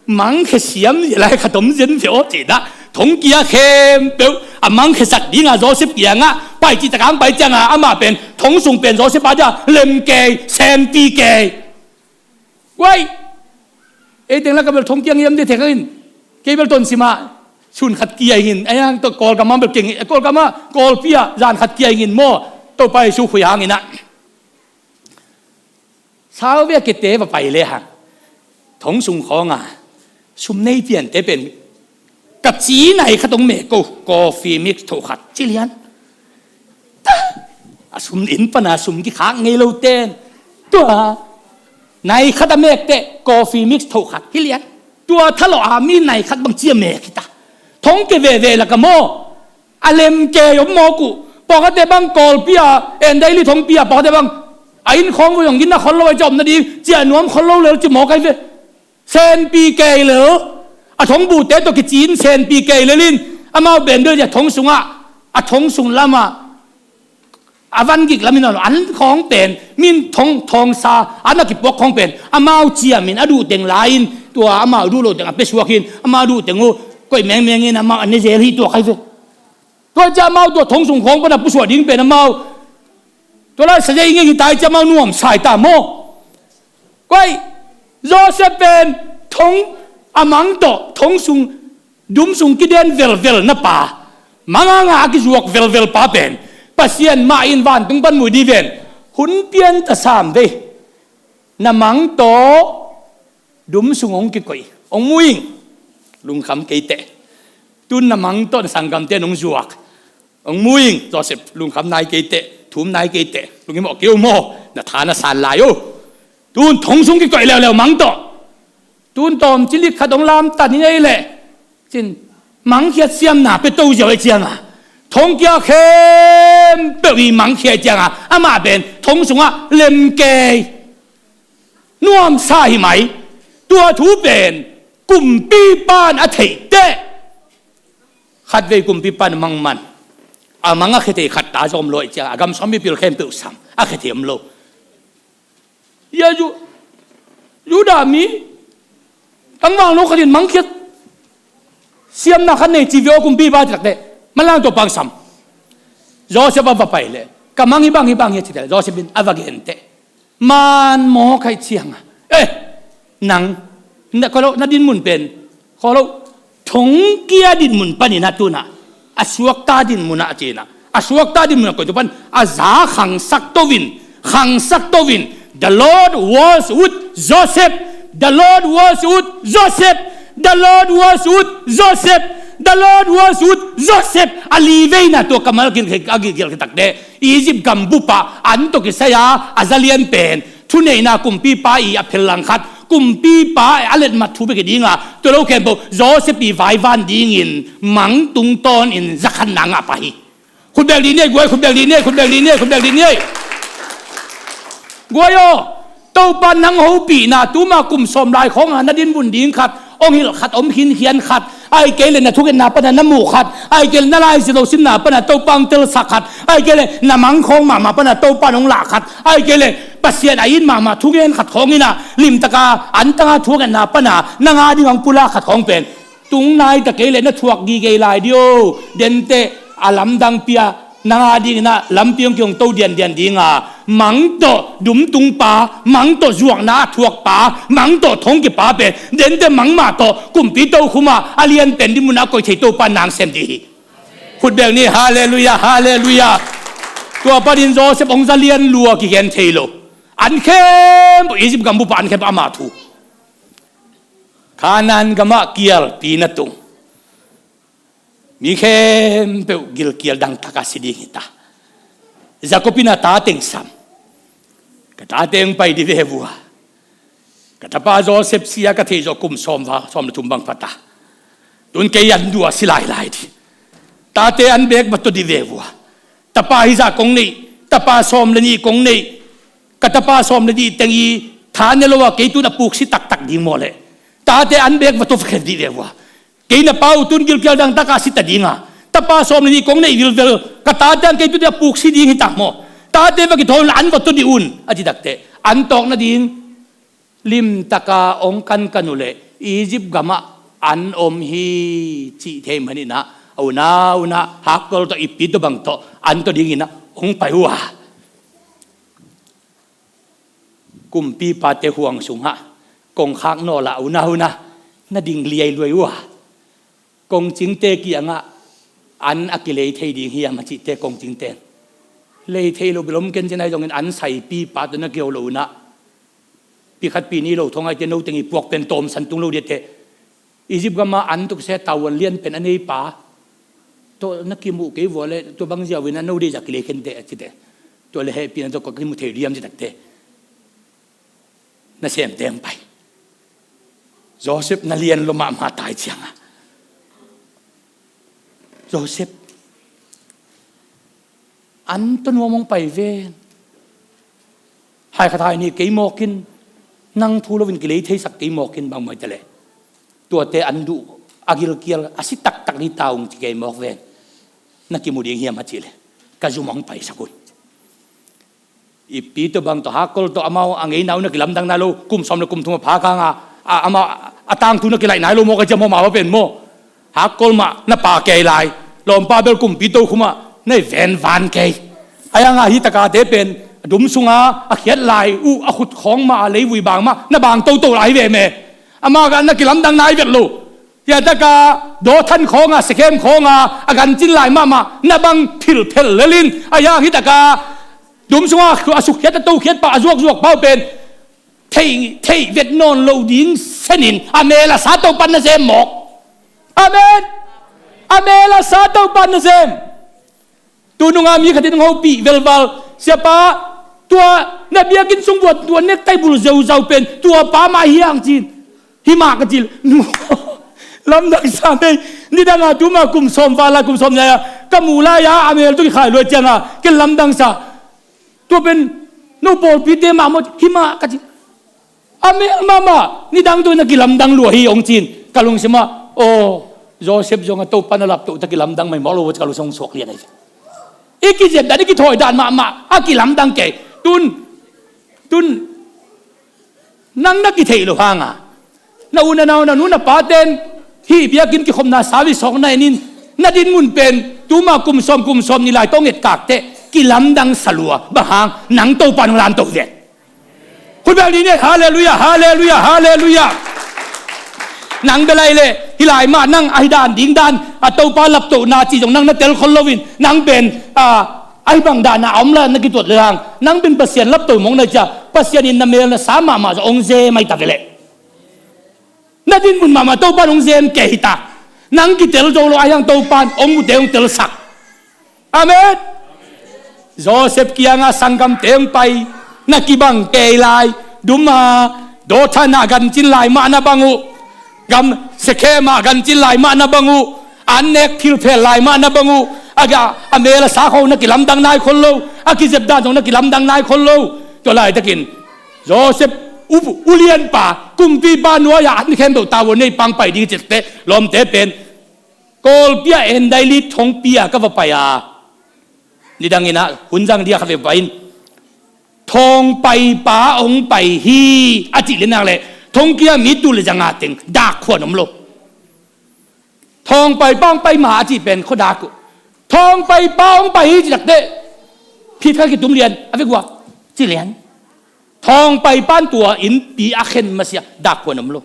Mangkhe siam lai khat om zen ve aw ci dah. Thongkia khempeuh a mangkhesak dingah Joseph kiangah pai cih takang pai ciangah amah pen thong sung pen Joseph a dia lem kei, senpi kei. Guai, ei teng lak a bel thongkia ngiam de thek in. Kei bel ton simah sun khat kia in, ei ang tawh Kawlgam ah bel keng, Kawlgam ah Kawlpi ah zan khat kia in maw. Topa Jesu khui hangin ah. Sau ve a kete va pai le hang. Thong sung khawnga sum nei piante pen ka ci nai khat hong mek ko, coffee mix tho khat ci lian. A sum inn pana sum kikhak ngei lo ten tua nai khat a mek teh coffee mix tho khat hi lian. Tua thalawh a mi nai khat bang ci a mek hi ta. Thong ke veve lak a maw. A lem kei om mawk uh. Pawlkhatte bang Kawlpi a, en daily thongpi a, pawlkhatte bang a inn khawng vui hong ginna khol lo ai cia om nading, cia nuam khol lo lel ci mawk ai ve. Senpi kei lel. A thongbuhte tawh kicin senpi kei lel in, amau ben bel cia thong sungah, a thong sung lamah a van gik lamin a lo an khawng pen, min thong, thongsa an a kipuak khawng pen amau ciamin a duh teng lai-in, tua amau duh lo teng a pesuak in, amau duh teng uh koih mengmeng in amau a ne zel hi tuak ai ve. Tua cia amau tua thong sung khawng pana pusuah ding pen amau tua lai sa zia i ngei hi ta i cia amau nuamsa hi ta maw? Kuai, Joseph pen thong a mang tawh thong sung dum sung kiden velvel na pa, manganga a kizuak velvel pa pen Pasian mah in vantung pan mui di ven hun pian ta sam ve. Na mang tawh dum sung hong kikoih hong mu ing. Lungkham kei teh. Tun na mang tawh na sanggamte nong zuak hong mu ing. Joseph, lungkham nai kei teh, thum nai kei teh, lunghimawh kei uh maw? Na tha na san lai uh. Tun thong sung kikoih leuleu mang tawh. Tun tawm cilik khat hong lamtan hi ngei leh cin mangkhiat siamna pe to ziau ei cianga thongkia khempeuh i mangkhia ei cianga amah pen thong sungah lem kei. Nuamsa hi mai. Tua thu pen kumpipan a theih teh khatvei kumpipan a mang man a mang a khe thei khat ta zom lo ei cianga a gam sawm mipil khempeuh sam a khe thei om lo. Ia Ju-, Judah mi tangvang lo khatin mangkhiat siamna khat nei ci ve aw kumpipa ci tak teh manlang tua pang sam. Joseph a va pai leh ka mang hi bang hi bang hi a ci teh Joseph in a va gen teh man maw khai cianga eh nang na dinmun pen khaw lo. Thongkia dinmun panin a tunah a suakta dinmunah a cinah a suakta dinmunah koih tu pan a za khangsak tovin khangsak tovin. The Lord was with Joseph. The Lord was with Joseph. The Lord was with Joseph. The Lord was with Joseph. A liveina tua kamal gilgil a gilgil takte Egypt gambupah an tawh kisai-a a zalian pen thuneihna kumpipa i a phel langkhat kumpipa a letmat thu bek hi dinga tua lo khempeuh Joseph i vaivan dingin mang tungtawnin zakhatna ngah pah hi. Khutbel dih ni ei guai, khutbel dih ni ei, khutbel dih ni ei, khutbel dih ni ei. Guai aw, Topa nang hopihna tuma kum sawm lai khawnga na dinmun ding khat hong hilh khat om khinkhian khat ai kei le na thungetna pana na muh khat ai kei le na laizia lo simna pana Topa hong telsak khat ai kei le na mangkhawng mahmah pana Topa hong lah khat ai kei le Pasian a it mahmah thungen khat khawng inah limtaka antanga thungetna pana nang a ding hong pulak khat khawng pen tung nai ta kei le na thuak gigei lai dio. Dente a lamdang pia nang a dinginah lampi hong kihong to diandian dinga mang tawh dumtung pa mang tawh zuakna a thuak pa mang tawh thongki pa pen dente mangmah tawh kumpi tokhuma a lian pen dinmunah a koih thei Topa nang sem dih hi. Khutbel ni, halleluiah, halleluiah. Tua panin Joseph hong zalian lua kigen thei lo. An khempeuh Egypt gambupah an khempeuh ama thu. Kanaan gamah kialpi na tung. Mi khempeuh gilkial dangtaka si ding hita. Jacob in a ta teng sam. Ka tate hong pai di ve vua. Ka tapa Joseph sia ka theih zawh kum sawm va sawm le thum bang phata. Tun kei an duh a si lailai di. Tate an bek va tawh di ve vua. Tapa hizah kong neih, tapa sawm le nih kong neih. Ka tapa sawm le nih teng i tha ne lo a kei tun a puksi taktak ding maw leh tate an bek va tawh khen dih ve vua. Kei na pa uh tun gilkial dangtaka si ta dinga tapa sawm le nih kong neih vilvel ka tate an kei tun a puksi ding hita maw? Tate va kithawl un an va tawh dih un a ci takteh an tawk nading limtaka hong kankan uh leh Egypt gamah an om hi cih thei maninah, a unau unau hakkol tawh, ippi tawh, bang tawh, an tawh dinginah hong pai uh a, kumpipate huang sungah kongkhak nawlah, a unau unau, na ding liailuai uh a, kongcingte kiangah an a kilei thei ding hiam a cihte, kongcingte lei thei lo, bilom kencin ahi zongin an saipipa tawh na kiho lo unah, pi khat pi nih lo thong aite, no teng i puak pen tawmsan tung lo diate, Egypt gamah an tukse tavuan lian pen a neipa tawh na kimuh kei vua leh, tua bang ziau inah no deih zah kilei khente a cite, tua le hehpihna tawh ka kimu thei diam ci takte, nasemte hong pai. Joseph na lian lua mahmah tai ciangah, Joseph, an tawh nuam hong pai ven. Hai khat hai nih kei mawkin, nang thu loin kilei theisak kei mawkin, bang mai ta leh, tuate an duh, a gilkial, a si taktak ni ta ung ci kei mawk ven. Na kimu ding hiam a cih leh, ka zum hong paisak un. Ippi tawh, bang tawh, hakkol tawh, amau a ngeina uh na kilamdang nai lo, kum sawm le kum thum a phak hanga, a, amau a tangthu na kilaih nai lo maw, ka ciam maw, amau a pen maw. Hakkol mah na pha kei lai, lawmpa bel kumpi tokhom ah na i ven van kei. Ahi hanga hih takate pen dum sunga a khiat lai uh, a khut khawng mah, a leivui bang mah na bang toto lai hi ve meh. Amau a na kilamdang nai vet lo. Hih taka Dothan khawnga, Shekhem khawnga a gancin lai mahmah na bang philphel lel in, ahi hang hih taka dum sunga a sukhiat, a tokhiat pa, a zuakzuak pa uh pen theih, theih vet nawn lo ding senin a mel a sa Topan na sem mawk. Amen. A mel a sa Topan na sem. Tu nunga mi khat in hong hopih velval, siapa, tua na biakinn sung vuah tua nektai bul zeuzau pen tua pa mah hi hang cin. Hi mah ka cil. Lamdang sa mei. Nidanga tuma kum sawm val a, kum sawm nai a ka mu lai-a a mel tawh kikhai luai cianga ken lamdang sa. Tua pen no pawlpite mah maw, hi mah ka cil. A mel mahmah, nidang tawh na kilamdang lua hi hong cin. Ka lungsimah, aw, Joseph zong a Topa na laptoh ta kilamdang mai mawk lo, ka lungsim hong suak lian ahi. I kizep dan, i kithawi dan mahmah a kilamdang kei. Tun, tun, nang na kitheih loh hanga na u na nau, na nu na paten hih biakinn kikhopna service hong na enin, na dinmun pen tuma kum sawm, kum sawm nih lai tawh ngetkakte kilamdang sa lua. Bang hang? Nang Topa nong lamtoh ven. Khut beng dih ni, halleluiah, halleluiah, halleluiah. Nang bel ahih leh hih lai mah nang ahi dan ding dan, a Topa laptohna cih zong nang na tel khol loin, nang pen, a, ahi bang dana a om la na kituat le hang, nang pen Pasian laptoh mawk na cia, Pasian in na mel na sa mahmah zong hong zem ahi ta ve leh. Na dinmun mahmah Topan hong zem kei hi ta. Nang kitel zo lo ahi hang Topan hong mute hong telsak. Amen. Joseph kiangah sanggamte hong pai, na kibang kei lai, duma, Dothan ah gancin lai mah na bang uh, gam Shekhem ah gancin lai mah na bang uh, an nek philphel lai mah na bang uh, a, a mel a sa khawng na kilamdang nai khol lo, a kizep dan zong na kilamdang nai khol lo. Tua laitakin Joseph u, ulianpa, kumpipa nuai-ah an khempeuh tavuan neipa hong pai ding hi cih teh, lawmte pen Kawlpi ah Endaili thongpi ah ka va pai a, nidang inah hun zang dia ka va pai in, thawngpaipa hong pai hi a cih lianak leh thongkia mi tul le zanga teng dak khuan om lo. Thawngpaipa hong pai ma a cih pen khuadak uh. Thawngpaipa hong pai hi cih takteh phit kha kitum lian a vek uh a, ci lian. Thawngpaipan tua innpi a khen masiah dak khuan om lo.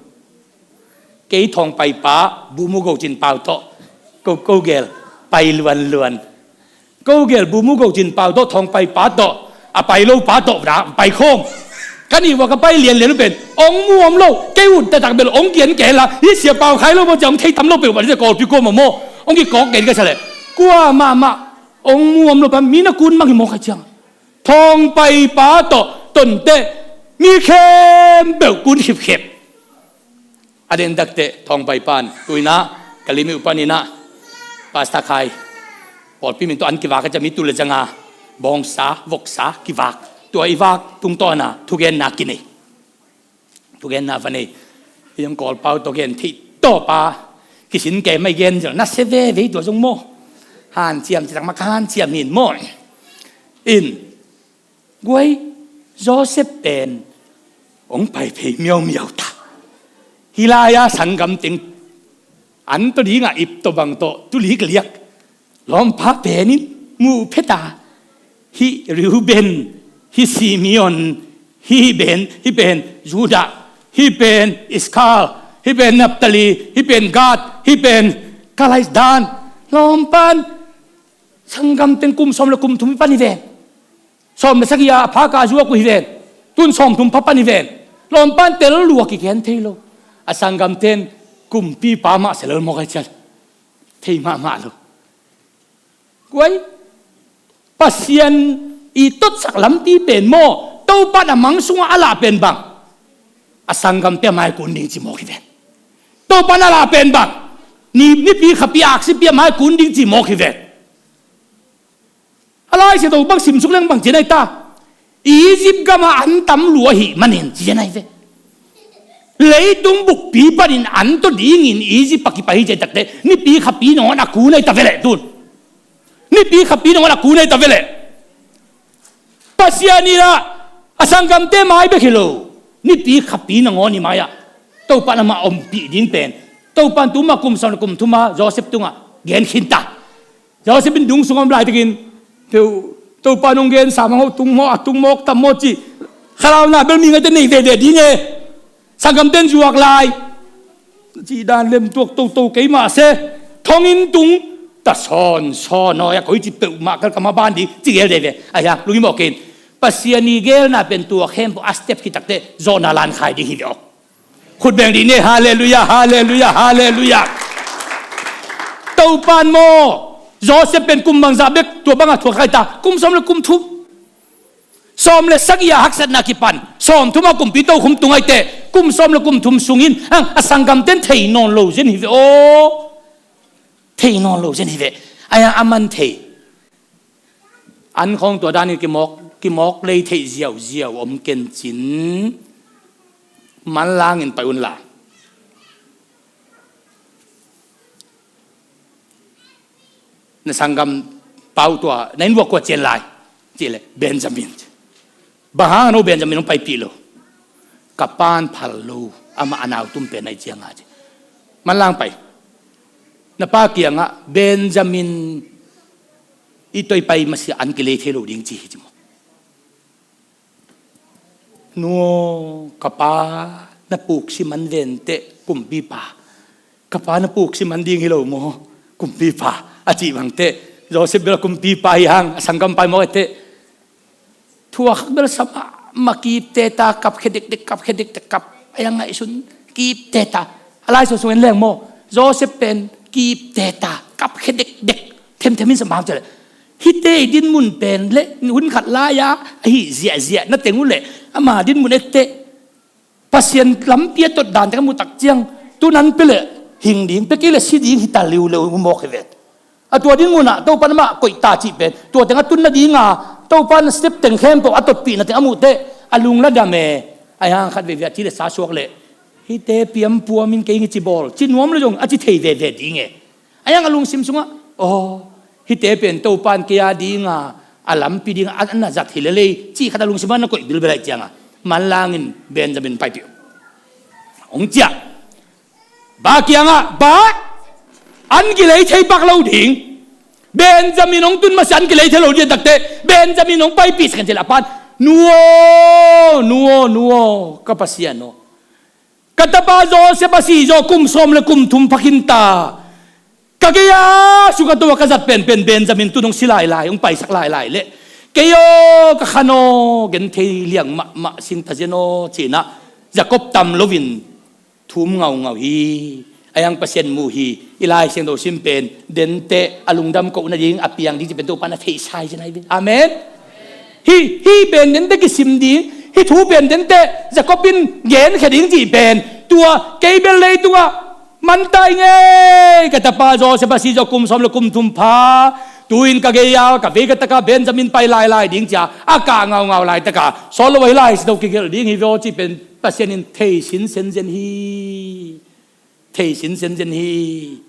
Kei thawngpaipa Bumu Go Cin Pau tawh ko, ko gel pai luanluan. Ko gel Bumu Go Cin Pau tawh, thawngpaipa tawh, a pai lopa tawh dah pai khawm. Ka nih vua ka pai lianlian uh pen hong mu om lo. Kei ut taktak bel hong kian kei la, hih Sia Pau Khai Lo maw ci-a hong thei tam lo peuh vat hi, Kawlpi kuamah maw, hong kikawk kei ka sa leh, kua mahmah hong mu om lo pa, mi na kun mang hi maw ka ciang. Thawngpaipa tawh tonte mi khempeuh kun khipkhep. A den takteh thawngpaipan, tu inah ka limit uh paninah Pastor Khai, pawlpi min tawh an kivak a, ca mi tul le zanga bawngsa, voksa kivak. Tua i vak tungtawna thugenna kinei. Thugenna va nei. Hih zong Kawlpau tawh gen theih tawpa kisin kei mai gen zong na sia veve, tua zong maw. Hanciam citak mah ka hanciam hin maw. In, guai, Joseph pen hong pai phei miaumiau ta. Hih lai-a sanggam teng an tawh dingah ip tawh bang tawh tulik liak lawmpa penin muh phet a, hih Reuben, hih Simeon, hih Ben, hih pen Judah, hih pen Iskhar, hih pen Naphtali, hih pen Gad, hih pen ka lai Dan. Lawmpan sanggam teng kum sawm le kum thum pan hi ven. Sawm le sagih a pha ka zuak uh hi ven. Tun sawm thum pha pan hi ven. Lawmpan tel lua kigen thei lo. A sanggam ten kumpipa mah sia lel mawk ai cian. Thei mahmah lo. Kuai, Pasian i totsak lampi pen maw, Topan a mang sungah a lah pen bang, a sanggamte a mai kun ding ci mawk hi ven. Topan a lah pen bang, ni, nipi khapi aksipi a mai kun ding ci mawk hi ven. A Lai Siangtho bang simsuk leng bang ci nai ta, Egypt gamah an tam lua hi manin ci nai ve. Leitung bukpi panin an tawh dingin Egypt a kipai hi ciai takte nipi khapi nangawn a kun ai ta veleh tun. Nipi khapi nangawn a kun ai ta veleh. Pasian in ah a sanggamte mai bek hi lo, nipi khapi nangawn i mai-ah Topan amah ompih ding pen, Topan tuma kum sawm le kum thuma Joseph tungah gen khin ta. Joseph in dung sungah om laitakin, Topa nong gen sam hang ho tung maw, a tung mawk tam maw ci, khalauna bel mi ngaite nei veve ding e. Sanggamten zuak lai, cih dan lem tuak toto kei mah se, thonginn tung ta sawnsawn aw, a koici peuhmah kal ka maban ding ci gel dei ve. Ahi hang lungim awk in, Pasian i gelna pen tua khempeuh a step khit takte zawhna lan khai ding hi ve aw. Khut beng dih ni, halleluiah, halleluiah, halleluiah. Topan maw, Joseph pen kum bangzah bek tua bangah thuak khai ta, kum sawm le kum thum. Sawm le sagih a haksatna kipan, sawm thum a kumpi tokhom tung ai teh, kum sawm le kum thum sungin, ang, a sanggamten thei nawn lo zen hi ve aw. Thei nawn lo zen hi ve. Ahi hang a man thei. An khawng tua danin kimawk, kimawk lei theih ziauziau om kencin, manlangin pai un la. Na sanggam pau tua, na inn vuah kua cian lai? Cih leh, Benjamin. Bang hang a no Benjamin hong paipih lo? Ka pan phal lo, amah a nau tum pen ahi cianga ci. Manlang pai. Na pa kiangah Benjamin i toi pai masia an kilei thei lo ding ci hi ci maw? Nu aw, ka pa na puk siman venteh kumpipa, ka pa na puk siman ding hi lo maw kumpipa, a cih bangteh Joseph bel a kumpipa hi hang, a sanggampa hi mawk etteh. Thuak bel sa mahmah, kipte ta, kap khia dekdek, kap khia dekdek, kap a yang ngaihsun, kipte ta. A lai suasung en leng maw, Joseph pen kipte ta, kap khia dekdek, themthem in sa mahmah. Hihte i dinmun pen le hun khat lai-a ahi ziahziah na teng uh leh ama dinmun etteh. Pasian lampi a tot dante ka muh tak ciang, tu nan pia leh hing ding, pia kei leh si ding hi ta liuleu mawk hi ve. A tua dinmun ah Topan amah koih ta cih pen tua teng a tun nadinga Topan step teng khempeuh a totpih na teng a muhteh a lung la dam e. Ahi hang khat veivei a ci le sa suak leh, hihte piampuamin kei ngici bawl ci nuam le zong a ci thei veve ding e. Ahi hang a lungsim sungah, aw, hihte pen Topan kei a dinga a lampi dinga a na zat hi lelei cih khat a lungsim ah na koih bilbel ahih cianga manlangin Benjamin paipih uh. Hong ciah. Pa kiangah, pa, an kilei thei pak lo ding. Benjamin hong tun masa an kilei thei lo ding a takte Benjamin hong paipih sakin cih leh a pan, nu aw, nu aw, nu aw, ka Pasian aw. Ka tapa Joseph a si zawh kum sawm le kum thum pha khin ta. Ka gei-a suk a to a ka zat penpen Benjamin tun hong si lailai, hong paisak lailai leh, kei aw, ka khan aw, genthei liang mahmah sing ta zen aw, ci-in ah Jacob tam loin thum ngaungau hi. Ahi hang Pasian muh hi. I Lai Siangtho sim pen denteh a lungdam koh nading a piang ding ci pen Topan a theihsa hi zen ahi ve. Amen. Hih, hih pen denteh kisim ding, hih thu pen denteh Jacob in genkhia ding cih pen tua kei bel leitungah man ta ing ei, ka tapa Joseph a si zawh kum sawm le kum thum pha. Tu-in ka gei-a ka vei ka takah Benjamin pai lailai ding ci-a a kah ngaungau laitaka sawt lo ahi lai si to kigelh ding hi ve aw cih pen Pasian in thei sinsen zen hi. Thei sinsen zen hi.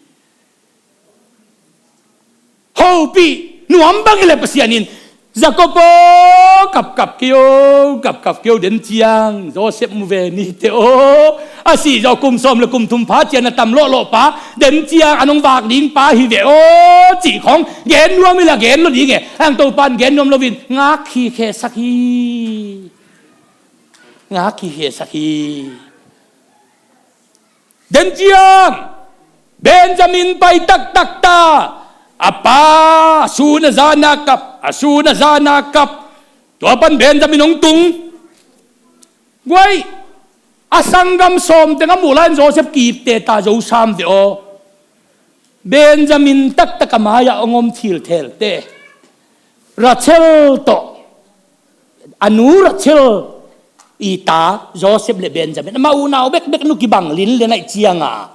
Hopih nuam bang hi leh Pasian in Jacob aw, kapkap kei o, kapkap kei o, den ciang Joseph mu ve ni teh aw. A sih zawh kum sawm le kum thum pha ciang a tam lawhlawh pa, den ciang a nong vak ding pa hi ve aw, cih khawng gen nuam hi la gen lo ding e. Ang Topa'n gen nuam loin ngak hi khesak hi. Ngak hi khesak hi. Den ciang Benjamin pai taktak ta. A pa a sun a zan a kap, a sun a zan a kap. Tua pan Benjamin hong tung. Guai, a sanggam sawm teng a muh lai-in Joseph kipte ta zo sam ve aw. Benjamin taktak a mai-ah hong om thilthelte Rachel tawh, a nu Rachel i ta Joseph le Benjamin, amah unau bekbek nu kibang lianlian ahih cianga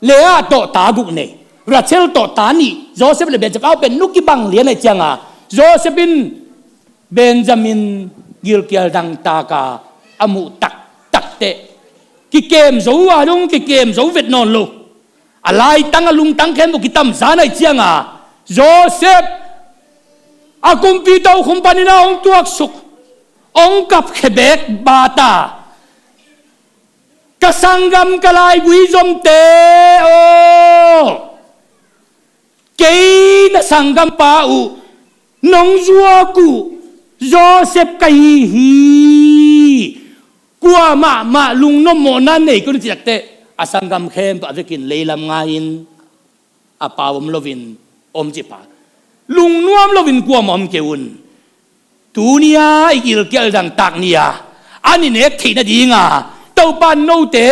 Leah tawh ta guk nei, Rachel tawh ta nih, Joseph le Benjamin, amau pen nu kibang lian ahih cianga Joseph in Benjamin gilkial dangtak a a muh taktak teh kikem zo a dong, kikem zo vet nawn lo. A laitang a lungtang khempeuh kitamzan ahih cianga Joseph a kumpi tokhom panin a hong tuaksuk, hong kapkhia beek bata. Ka sanggam ka laigui zomte aw, kei na sanggampa uh nong zuak uh Joseph ka hi hi. Kuamah mah lungnuam mawhna nei kei un, ci takteh a sanggam khempeuh a vekin leilam ngai-in a pau om loin om cih pa, lungnuam loin kuamah om kei un. Tuni-a i gilkial dangtak ni-a an i nek theih nadinga Topa in note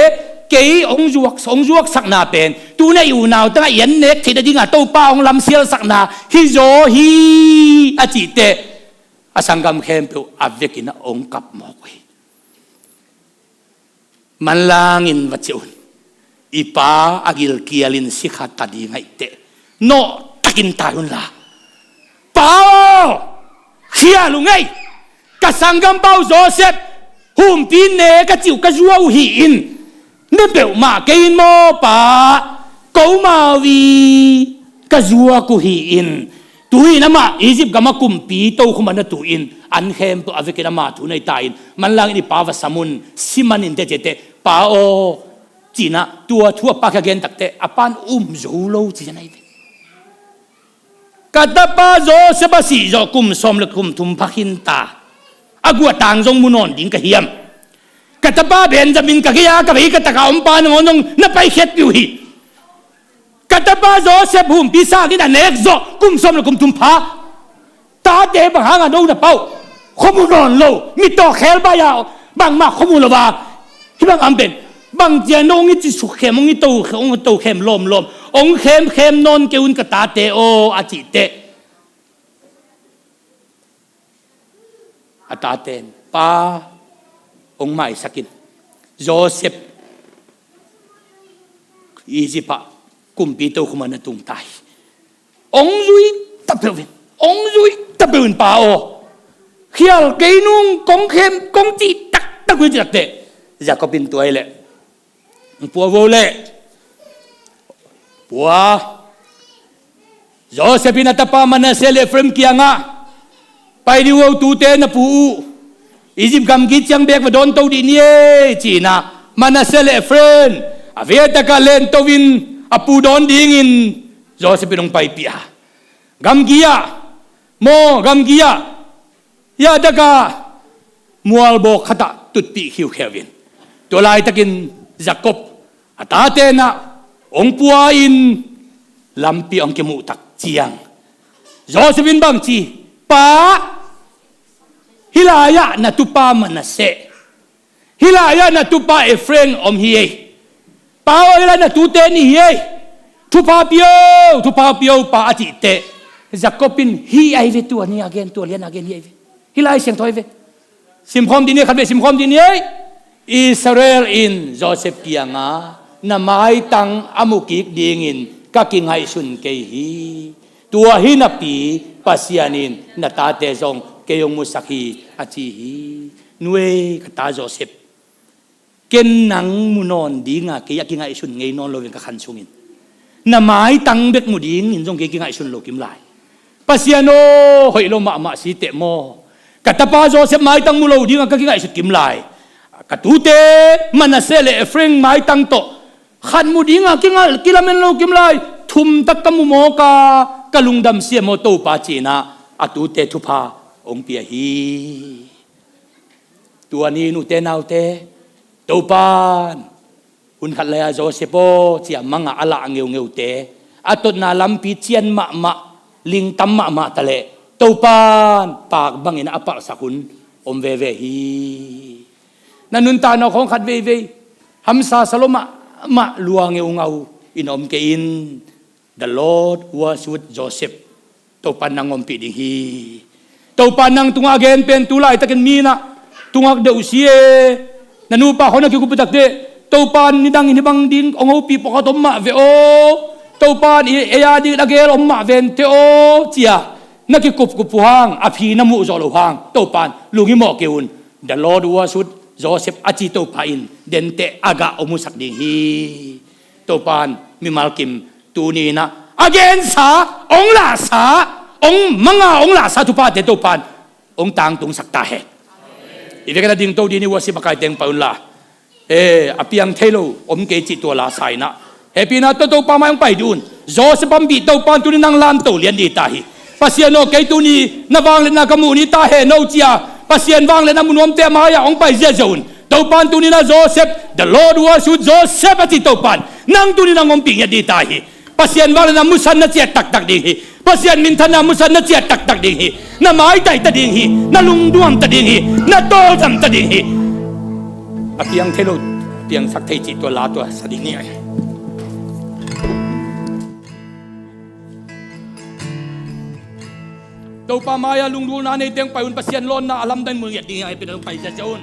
kei hong zuak, hong zuaksakna pen tuni-a i unau tengah i an nek theih nadinga Topa hong lamsialsakna hi zaw hi, a cihteh a sanggam khempeuh a vekin a hong kap mawk uh hi. Manlangin va ciah un. I pa a gilkialin sikha ta ding ahih teh nawhtakin tai unla, Pa aw, khial ung ei. Ka sanggampa uh Joseph humpin ne ka cih uh ka zuak uh hi-in, ne peuhmah kei in maw pa, ko mau hi, ka zuak uh hi-in, tu-in amah Egypt gam a kumpi tokhom a na tu-in an khempeuh a vekin ama thu nei ta in, manlangin i pa va sam un, si man in teh, ci teh, Pa aw, ci-in ah tua thu a pa kiang a gen takteh a pa'n um zo lo ci-in a hi ve. Ka tapa Joseph a sih zawh kum sawm le kum thum pha khin ta, a guahtang zong mu nawn ding ka hiam? Ka tapa Benjamin ka gei-a ka vei ka taka om pa nangawn zong na paikhiatpih uh hi. Ka tapa Joseph humpisa in a nek zawh kum sawm le kum thum pha, tate bang hanga no na pau? Khuamu nawn lo, mittaw khelbai-a bangmah khuamu lo a, hih bang a om pen bang cia no hong i ci suk khem, hong i to, hong i to khem lawmlawm, hong khemkhem nawn kei un ka tate aw, a cihteh a taten, Pa, hong maisak in. Joseph Egypt ah kumpi tokhom ah na tung ta hi. Hong zui ta peuh in, hong zui ta peuh in, Pa aw. Khial kei nung, kong khem, kong cih taktak uh hi, ci takteh Jacob in tua hi leh, pua vo leh, pua. Joseph in a tapa Manasseh le Ephraim kiangah, pai dih uh, tute na pu uh Egypt gamgi ciang beek va dawnto dih ni ei, ci-in ah Manasseh le Ephraim a vei a takah lento in a pu dawn dingin Joseph in hong paipih a, gamgi ah maw, gamgi ah, ya taka mualbawk khatah tutpih khiukhiau in, tua laitakin Jacob a taten ah hong pua in lampi hong kimuh tak ciang Joseph in bang ci? Pa, hih lai-ah na tupa Manasseh, hih lai-ah na tupa Ephraim om hi ei. Pa aw, hih lai na tute nih hi ei. Thupha pia o, thupha pia o, Pa, a cihteh Jacob in hih ahi ve, tua ni a gen, tua lian a gen hih ahi ve. Hih Lai Siangtho ahi ve. Simkhawm dih ni, khatvei simkhawm dih ni ei. Israel in Joseph kiangah, na maitang a mukik dingin ka kingaihsun kei hi. Tua hi napi Pasian in na tate zong kei hong musak hi, a ci hi. Nu ei, ka ta Joseph, ken nang mu nawn dinga kei a kingaihsun ngei nawn loin ka khan sungin, na maitang bek mu dingin zong kei kingaihsun lo kim lai. Pasian aw, hoih lo mahmah si teh maw. Ka tapa Joseph maitang mu lo dingah ka kingaihsut kim lai. Ka tute Manasseh le Ephraim maitang tawh khat mu dingah kingal kilamen lo kim lai. Thumtak ka mu mawk a, ka lungdam sia maw Topa, ci-in ah a tute thupha hong pia hi. Tua ni, nute naute, Topan hun khat lai-a Joseph aw ci-a mangah a lah ngeungeute, a totna lampi cian mahmah, lingtam mahmah taleh Topan paak bangin a palhsak hun om veve hi. Na nuntakna khawng khat veivei hamsa sa lo mahmah, lua ngeungau in om kei in. The Lord was with Joseph. Topan nang ompih ding hi. Topan nang tungah a gen pen tu laitakin mi in ah tungak deuh si e. Na nupa khawng na kikup takte, Topan nidangin hih bang ding hong hopih pawlkhat om mah ve aw. Topan ei a dingin a gel om mah vente aw, ci-a na kikupkup uh hang, a phi na muh zawh loh hang Topan lunghimawh kei un. The Lord was with Joseph a ci Topa in denteh a gah hong musak ding hi. Topan mimal kim tuni in ah a gensa, hong lahsa, hong manga, hong lahsa thuphate Topan hong tangtungsak ta hen. I vekna ding to dini, worship a kai teng pai unla. E, a piang thei lo om kei cih tua lasa in ah hehpihna tawh Topa mai hong pai dih un. Joseph ompih Topan tuni nang lamto lian dih ta hi. Pasian aw, kei tuni na vangliatna ka muh ni ta hen aw, ci-a Pasian vangliatna mu nuamte a mai-ah hong pai ziahziah un. Topan tuni in ah Joseph, the Lord was with Joseph a ci Topan nang tuni nang ompih ngiat dih ta hi. Pasian vangliatna musan na ciat taktak ding hi. Pasian minthanna musan na ciat taktak ding hi. Na maitai ta ding hi. Na lungnuam ta ding hi. Na tawldam ta ding hi. A piang thei lo, piangsak thei cih tua la tua sa ding hi. Topa mai-ah lunglutna nei teng pai un. Pasian lawnna a lamdang mu ngiat ding hi. Ai pen pai ziahziah un.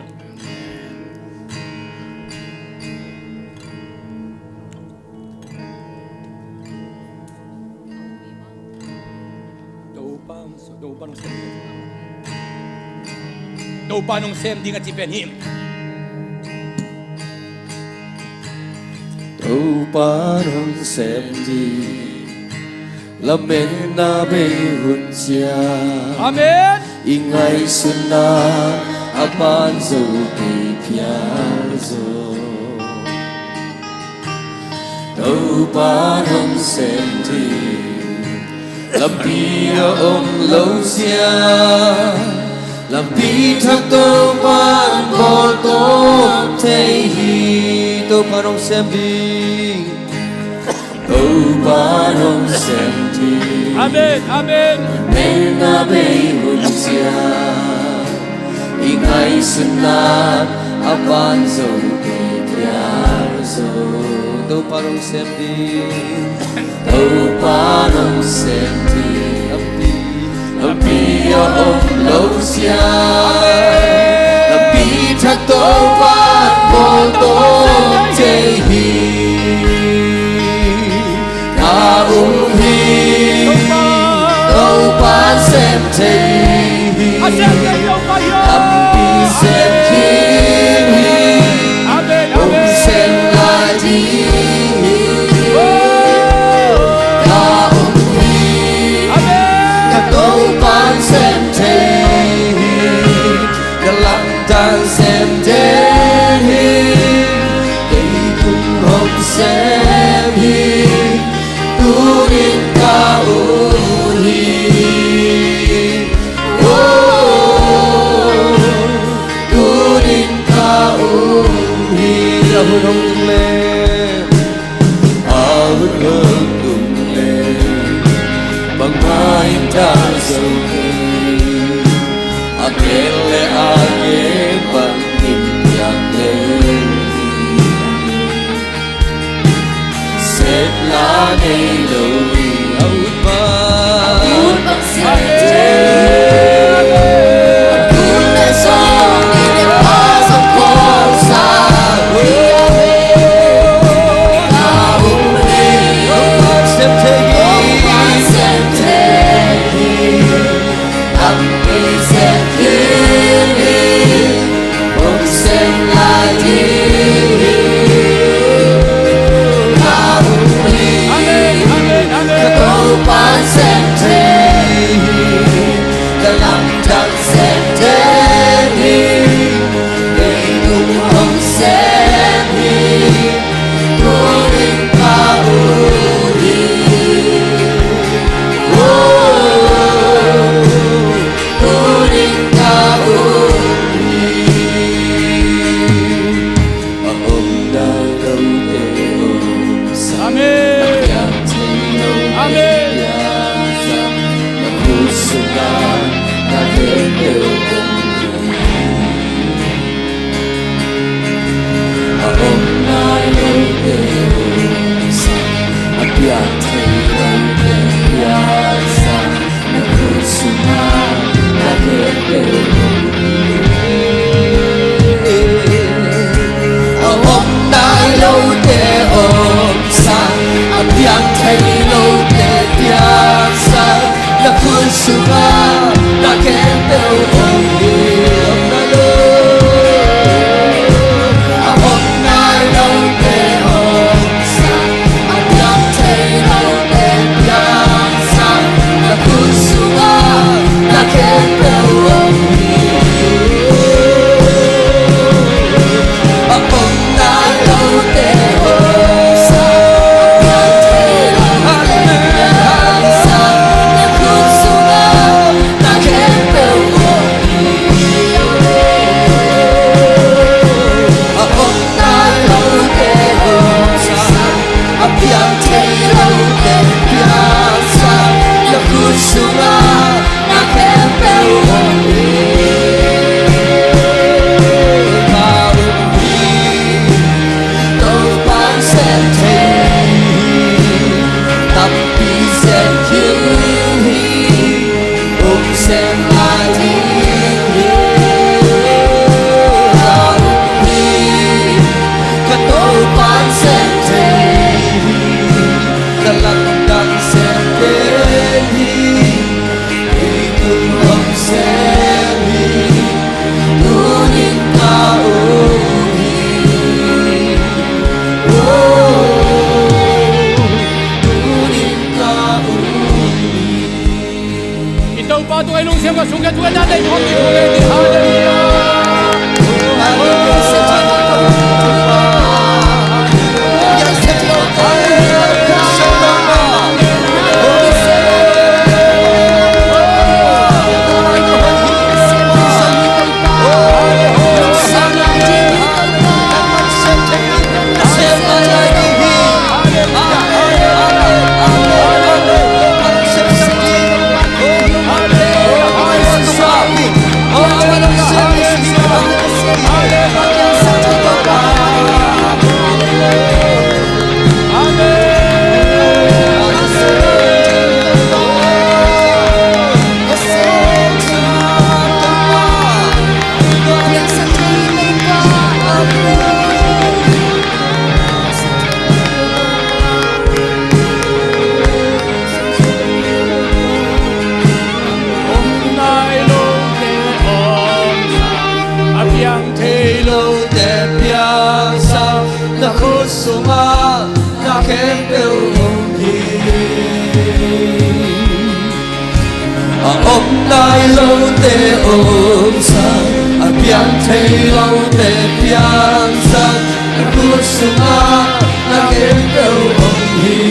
Topa hong sem, Topa hong sem ding. Topa hong sem ding a ci pen hi. Topa hong sem ding. Lametna bei hun ciang. Amen. I ngaihsutna a pan zo kei phial zo. Topa hong sem ding. Lampi a om lo ciang. Lampi thak Topa bawl tawp thei hi. Topa hong sem ding. Topa hong sem ding. Amen, amen. Lametna bei hun ciang. I ngaihsutna a pan zo kei phial zo. Topa hong sem ding. Topa hong sem ding. Lampi a om lo ciang. Lampi thak Topa bawl tawp thei hi. Ka um hi. Topa sem thei hi. Lampi sem thei hi. Hong sem lai ding hi. Ka um hi. Ka Topa sem thei hi. Ka lamdang sem den hi. Kei kung hong sem hi. Tunin ka um hi. Oh, tunin ka um hi. A hun hong tung leh, a hun hong tung leh, bangmah in tha zo kei. A gen le a gen bangin piak lel hi. Sep la nei lo hi. A ut bang, a ut bang sep thei. A ut le song ni le pa song kong sa hi. A um hi. A ut bang sep thei hi. A ut bang sep thei hi. Lampi sem khin hi, hong sem lai ding hi. Ka um hi. Amen, amen. Lote omsak, a piang thei lote piangsak, a kut sungah na khempeuh om hi.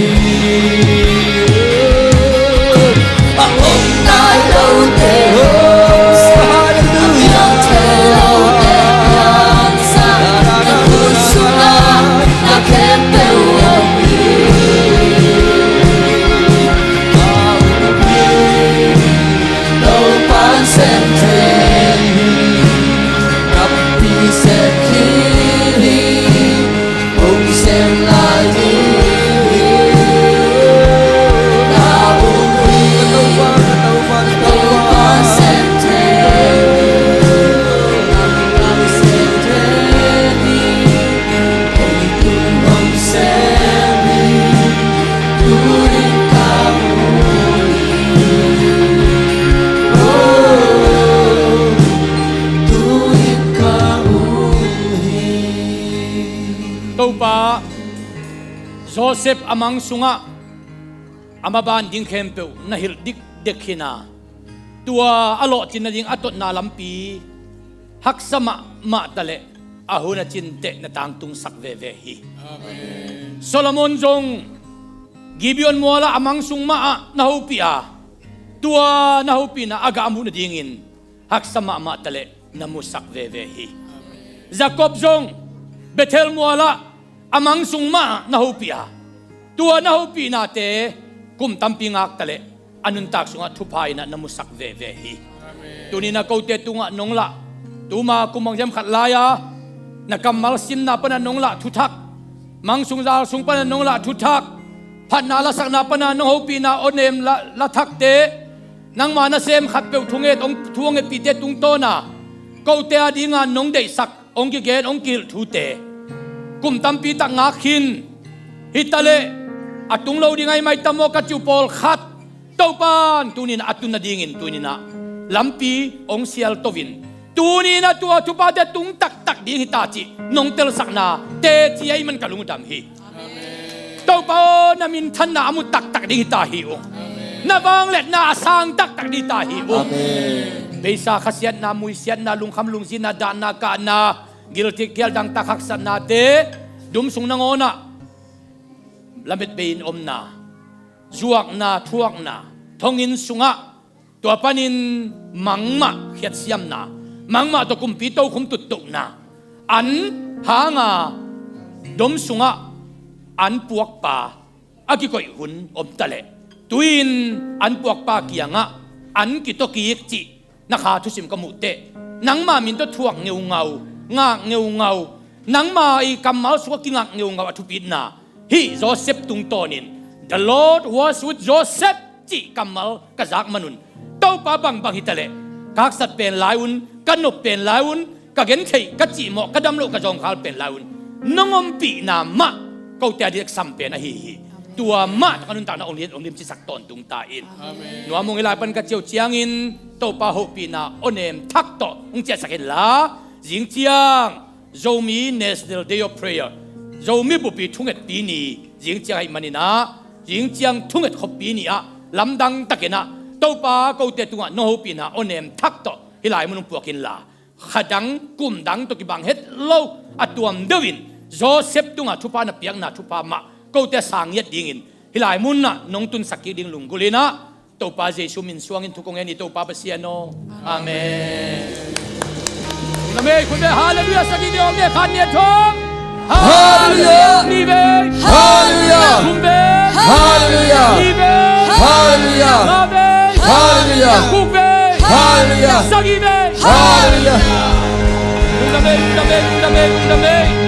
A om nai lote omsak, a piang thei lote piangsak, a kut sungah na khempeuh om hi. Topa'n sem thei hi, tampi sem thei hi, hong sem lai ding hi. Na hong hi, Topa'n sem thei hi, tampi sem thei hi, kei tung hong sem hi. Topa, Joseph a mang sungah a maban ding khempeuh na hilh dikdek hi a, tua a lawhcin nading a totna lampi haksa mahmah taleh a hun a cinteh na tangtungsak veve hi. Amen. Solomon zong Gibeon mualah a mang sung mahah na hopih a, tua na hopihna a gah muh nadingin haksa mahmah taleh na musak veve hi. Amen. Jacob zong Bethel mualah a mang sung mahah na hopih a, tua na hopihnate kum tampi ngak taleh a nuntak sungah thupha in ah na musak veve hi. Amen. Tuni-in ah kote tungah nong lah, tuma kum bang hiam khat lai-a na kammal simna pana nong lah thuthak, mang sung zal sung pana nong lah thuthak, phatna lasakna pana nong hopihna awnem la, la thakte, nangma nasem khatpeuh thunget hong, thu hong ngetpihte tungtawna kote adinga nong deihsak, hong kigen, hong kihilh thute kum tampi tak ngak khin. Hi taleh a tung lo ding ahi mai tam maw ka ci uh pawlkhat, Topa'n tuni-in ah a tun nadingin tuni-in ah lampi hong sialto in, tuni-in ah tua thuphate tung taktak ding hi ta cih nong telsakna teci ahih man ka lungdam hi. Topa aw, na minthanna a mu taktak ding hi ta hi ung. Na vangliatna a sang taktak ding hi ta hi ung. Amen. Beisa khasiatna, muisiatna, lungkham lungzinna, dahna kahna, giltik gialdangtak haksatnate, dum sung nangawnah lamet bei-in omna, zuakna, thuakna, thonginn sungah tua panin mangmah khiatsiamna, mangmah tawh kumpi tokhum tuttohna, an hanga dom sungah an puakpa a kikoih hun om taleh, tu-in an puakpa kiangah an kitokik cih na kha thusim ka muhteh, nangma min tawh thuak ngeungau, ngak ngeungau, nangma i kammal sungah kingak ngeungau a thupitna hih Joseph tungtawnin, "The Lord was with Joseph," cih kammal ka zak manun, Topa bangbang hi taleh ka haksat pen lai un, ka nop pen lai un, ka gentheih, ka cihmawh, ka dam loh, ka zawngkhal pen lai un nong ompihna mah kote a diksam pen ahi hi. Tua mah tawh ka nuntakna hong lim, hong limcisak tawntung ta in. Amen. Nuam ung, hih lai pan ka ciah uh ciangin Topa hopihna awnem thak tawh hong ciahsak inla, zing ciang Zomi National Day of Prayer, Zomi bupi thungetpi ni, zing ciang ahih manin ah, zing ciang thunget khoppi ni ah lamdang takin ah Topa kote tungah nong hopihna awnem thak tawh hih lai mun hong puak inla, kha dang kum dang tawh kibang het lo a tuam deuhin Joseph tungah thupha na piakna thupha mah kote a sang ngiat dingin hih lai munah nong tunsak kik ding lunggulh in ah, Topa Jesu min suangin thu kong ngen hi, Topa Pasian aw. Amen. Amen. Khut beng, halleluiah, sagih vei om leh khat, nih, thum. Halleluiah. Nih vei. Halleluiah. Thum vei. Halleluiah. Li vei. Halleluiah. Nga vei. Halleluiah. Guk vei. Halleluiah. Sagih vei. Halleluiah. Amen, amen, amen, amen.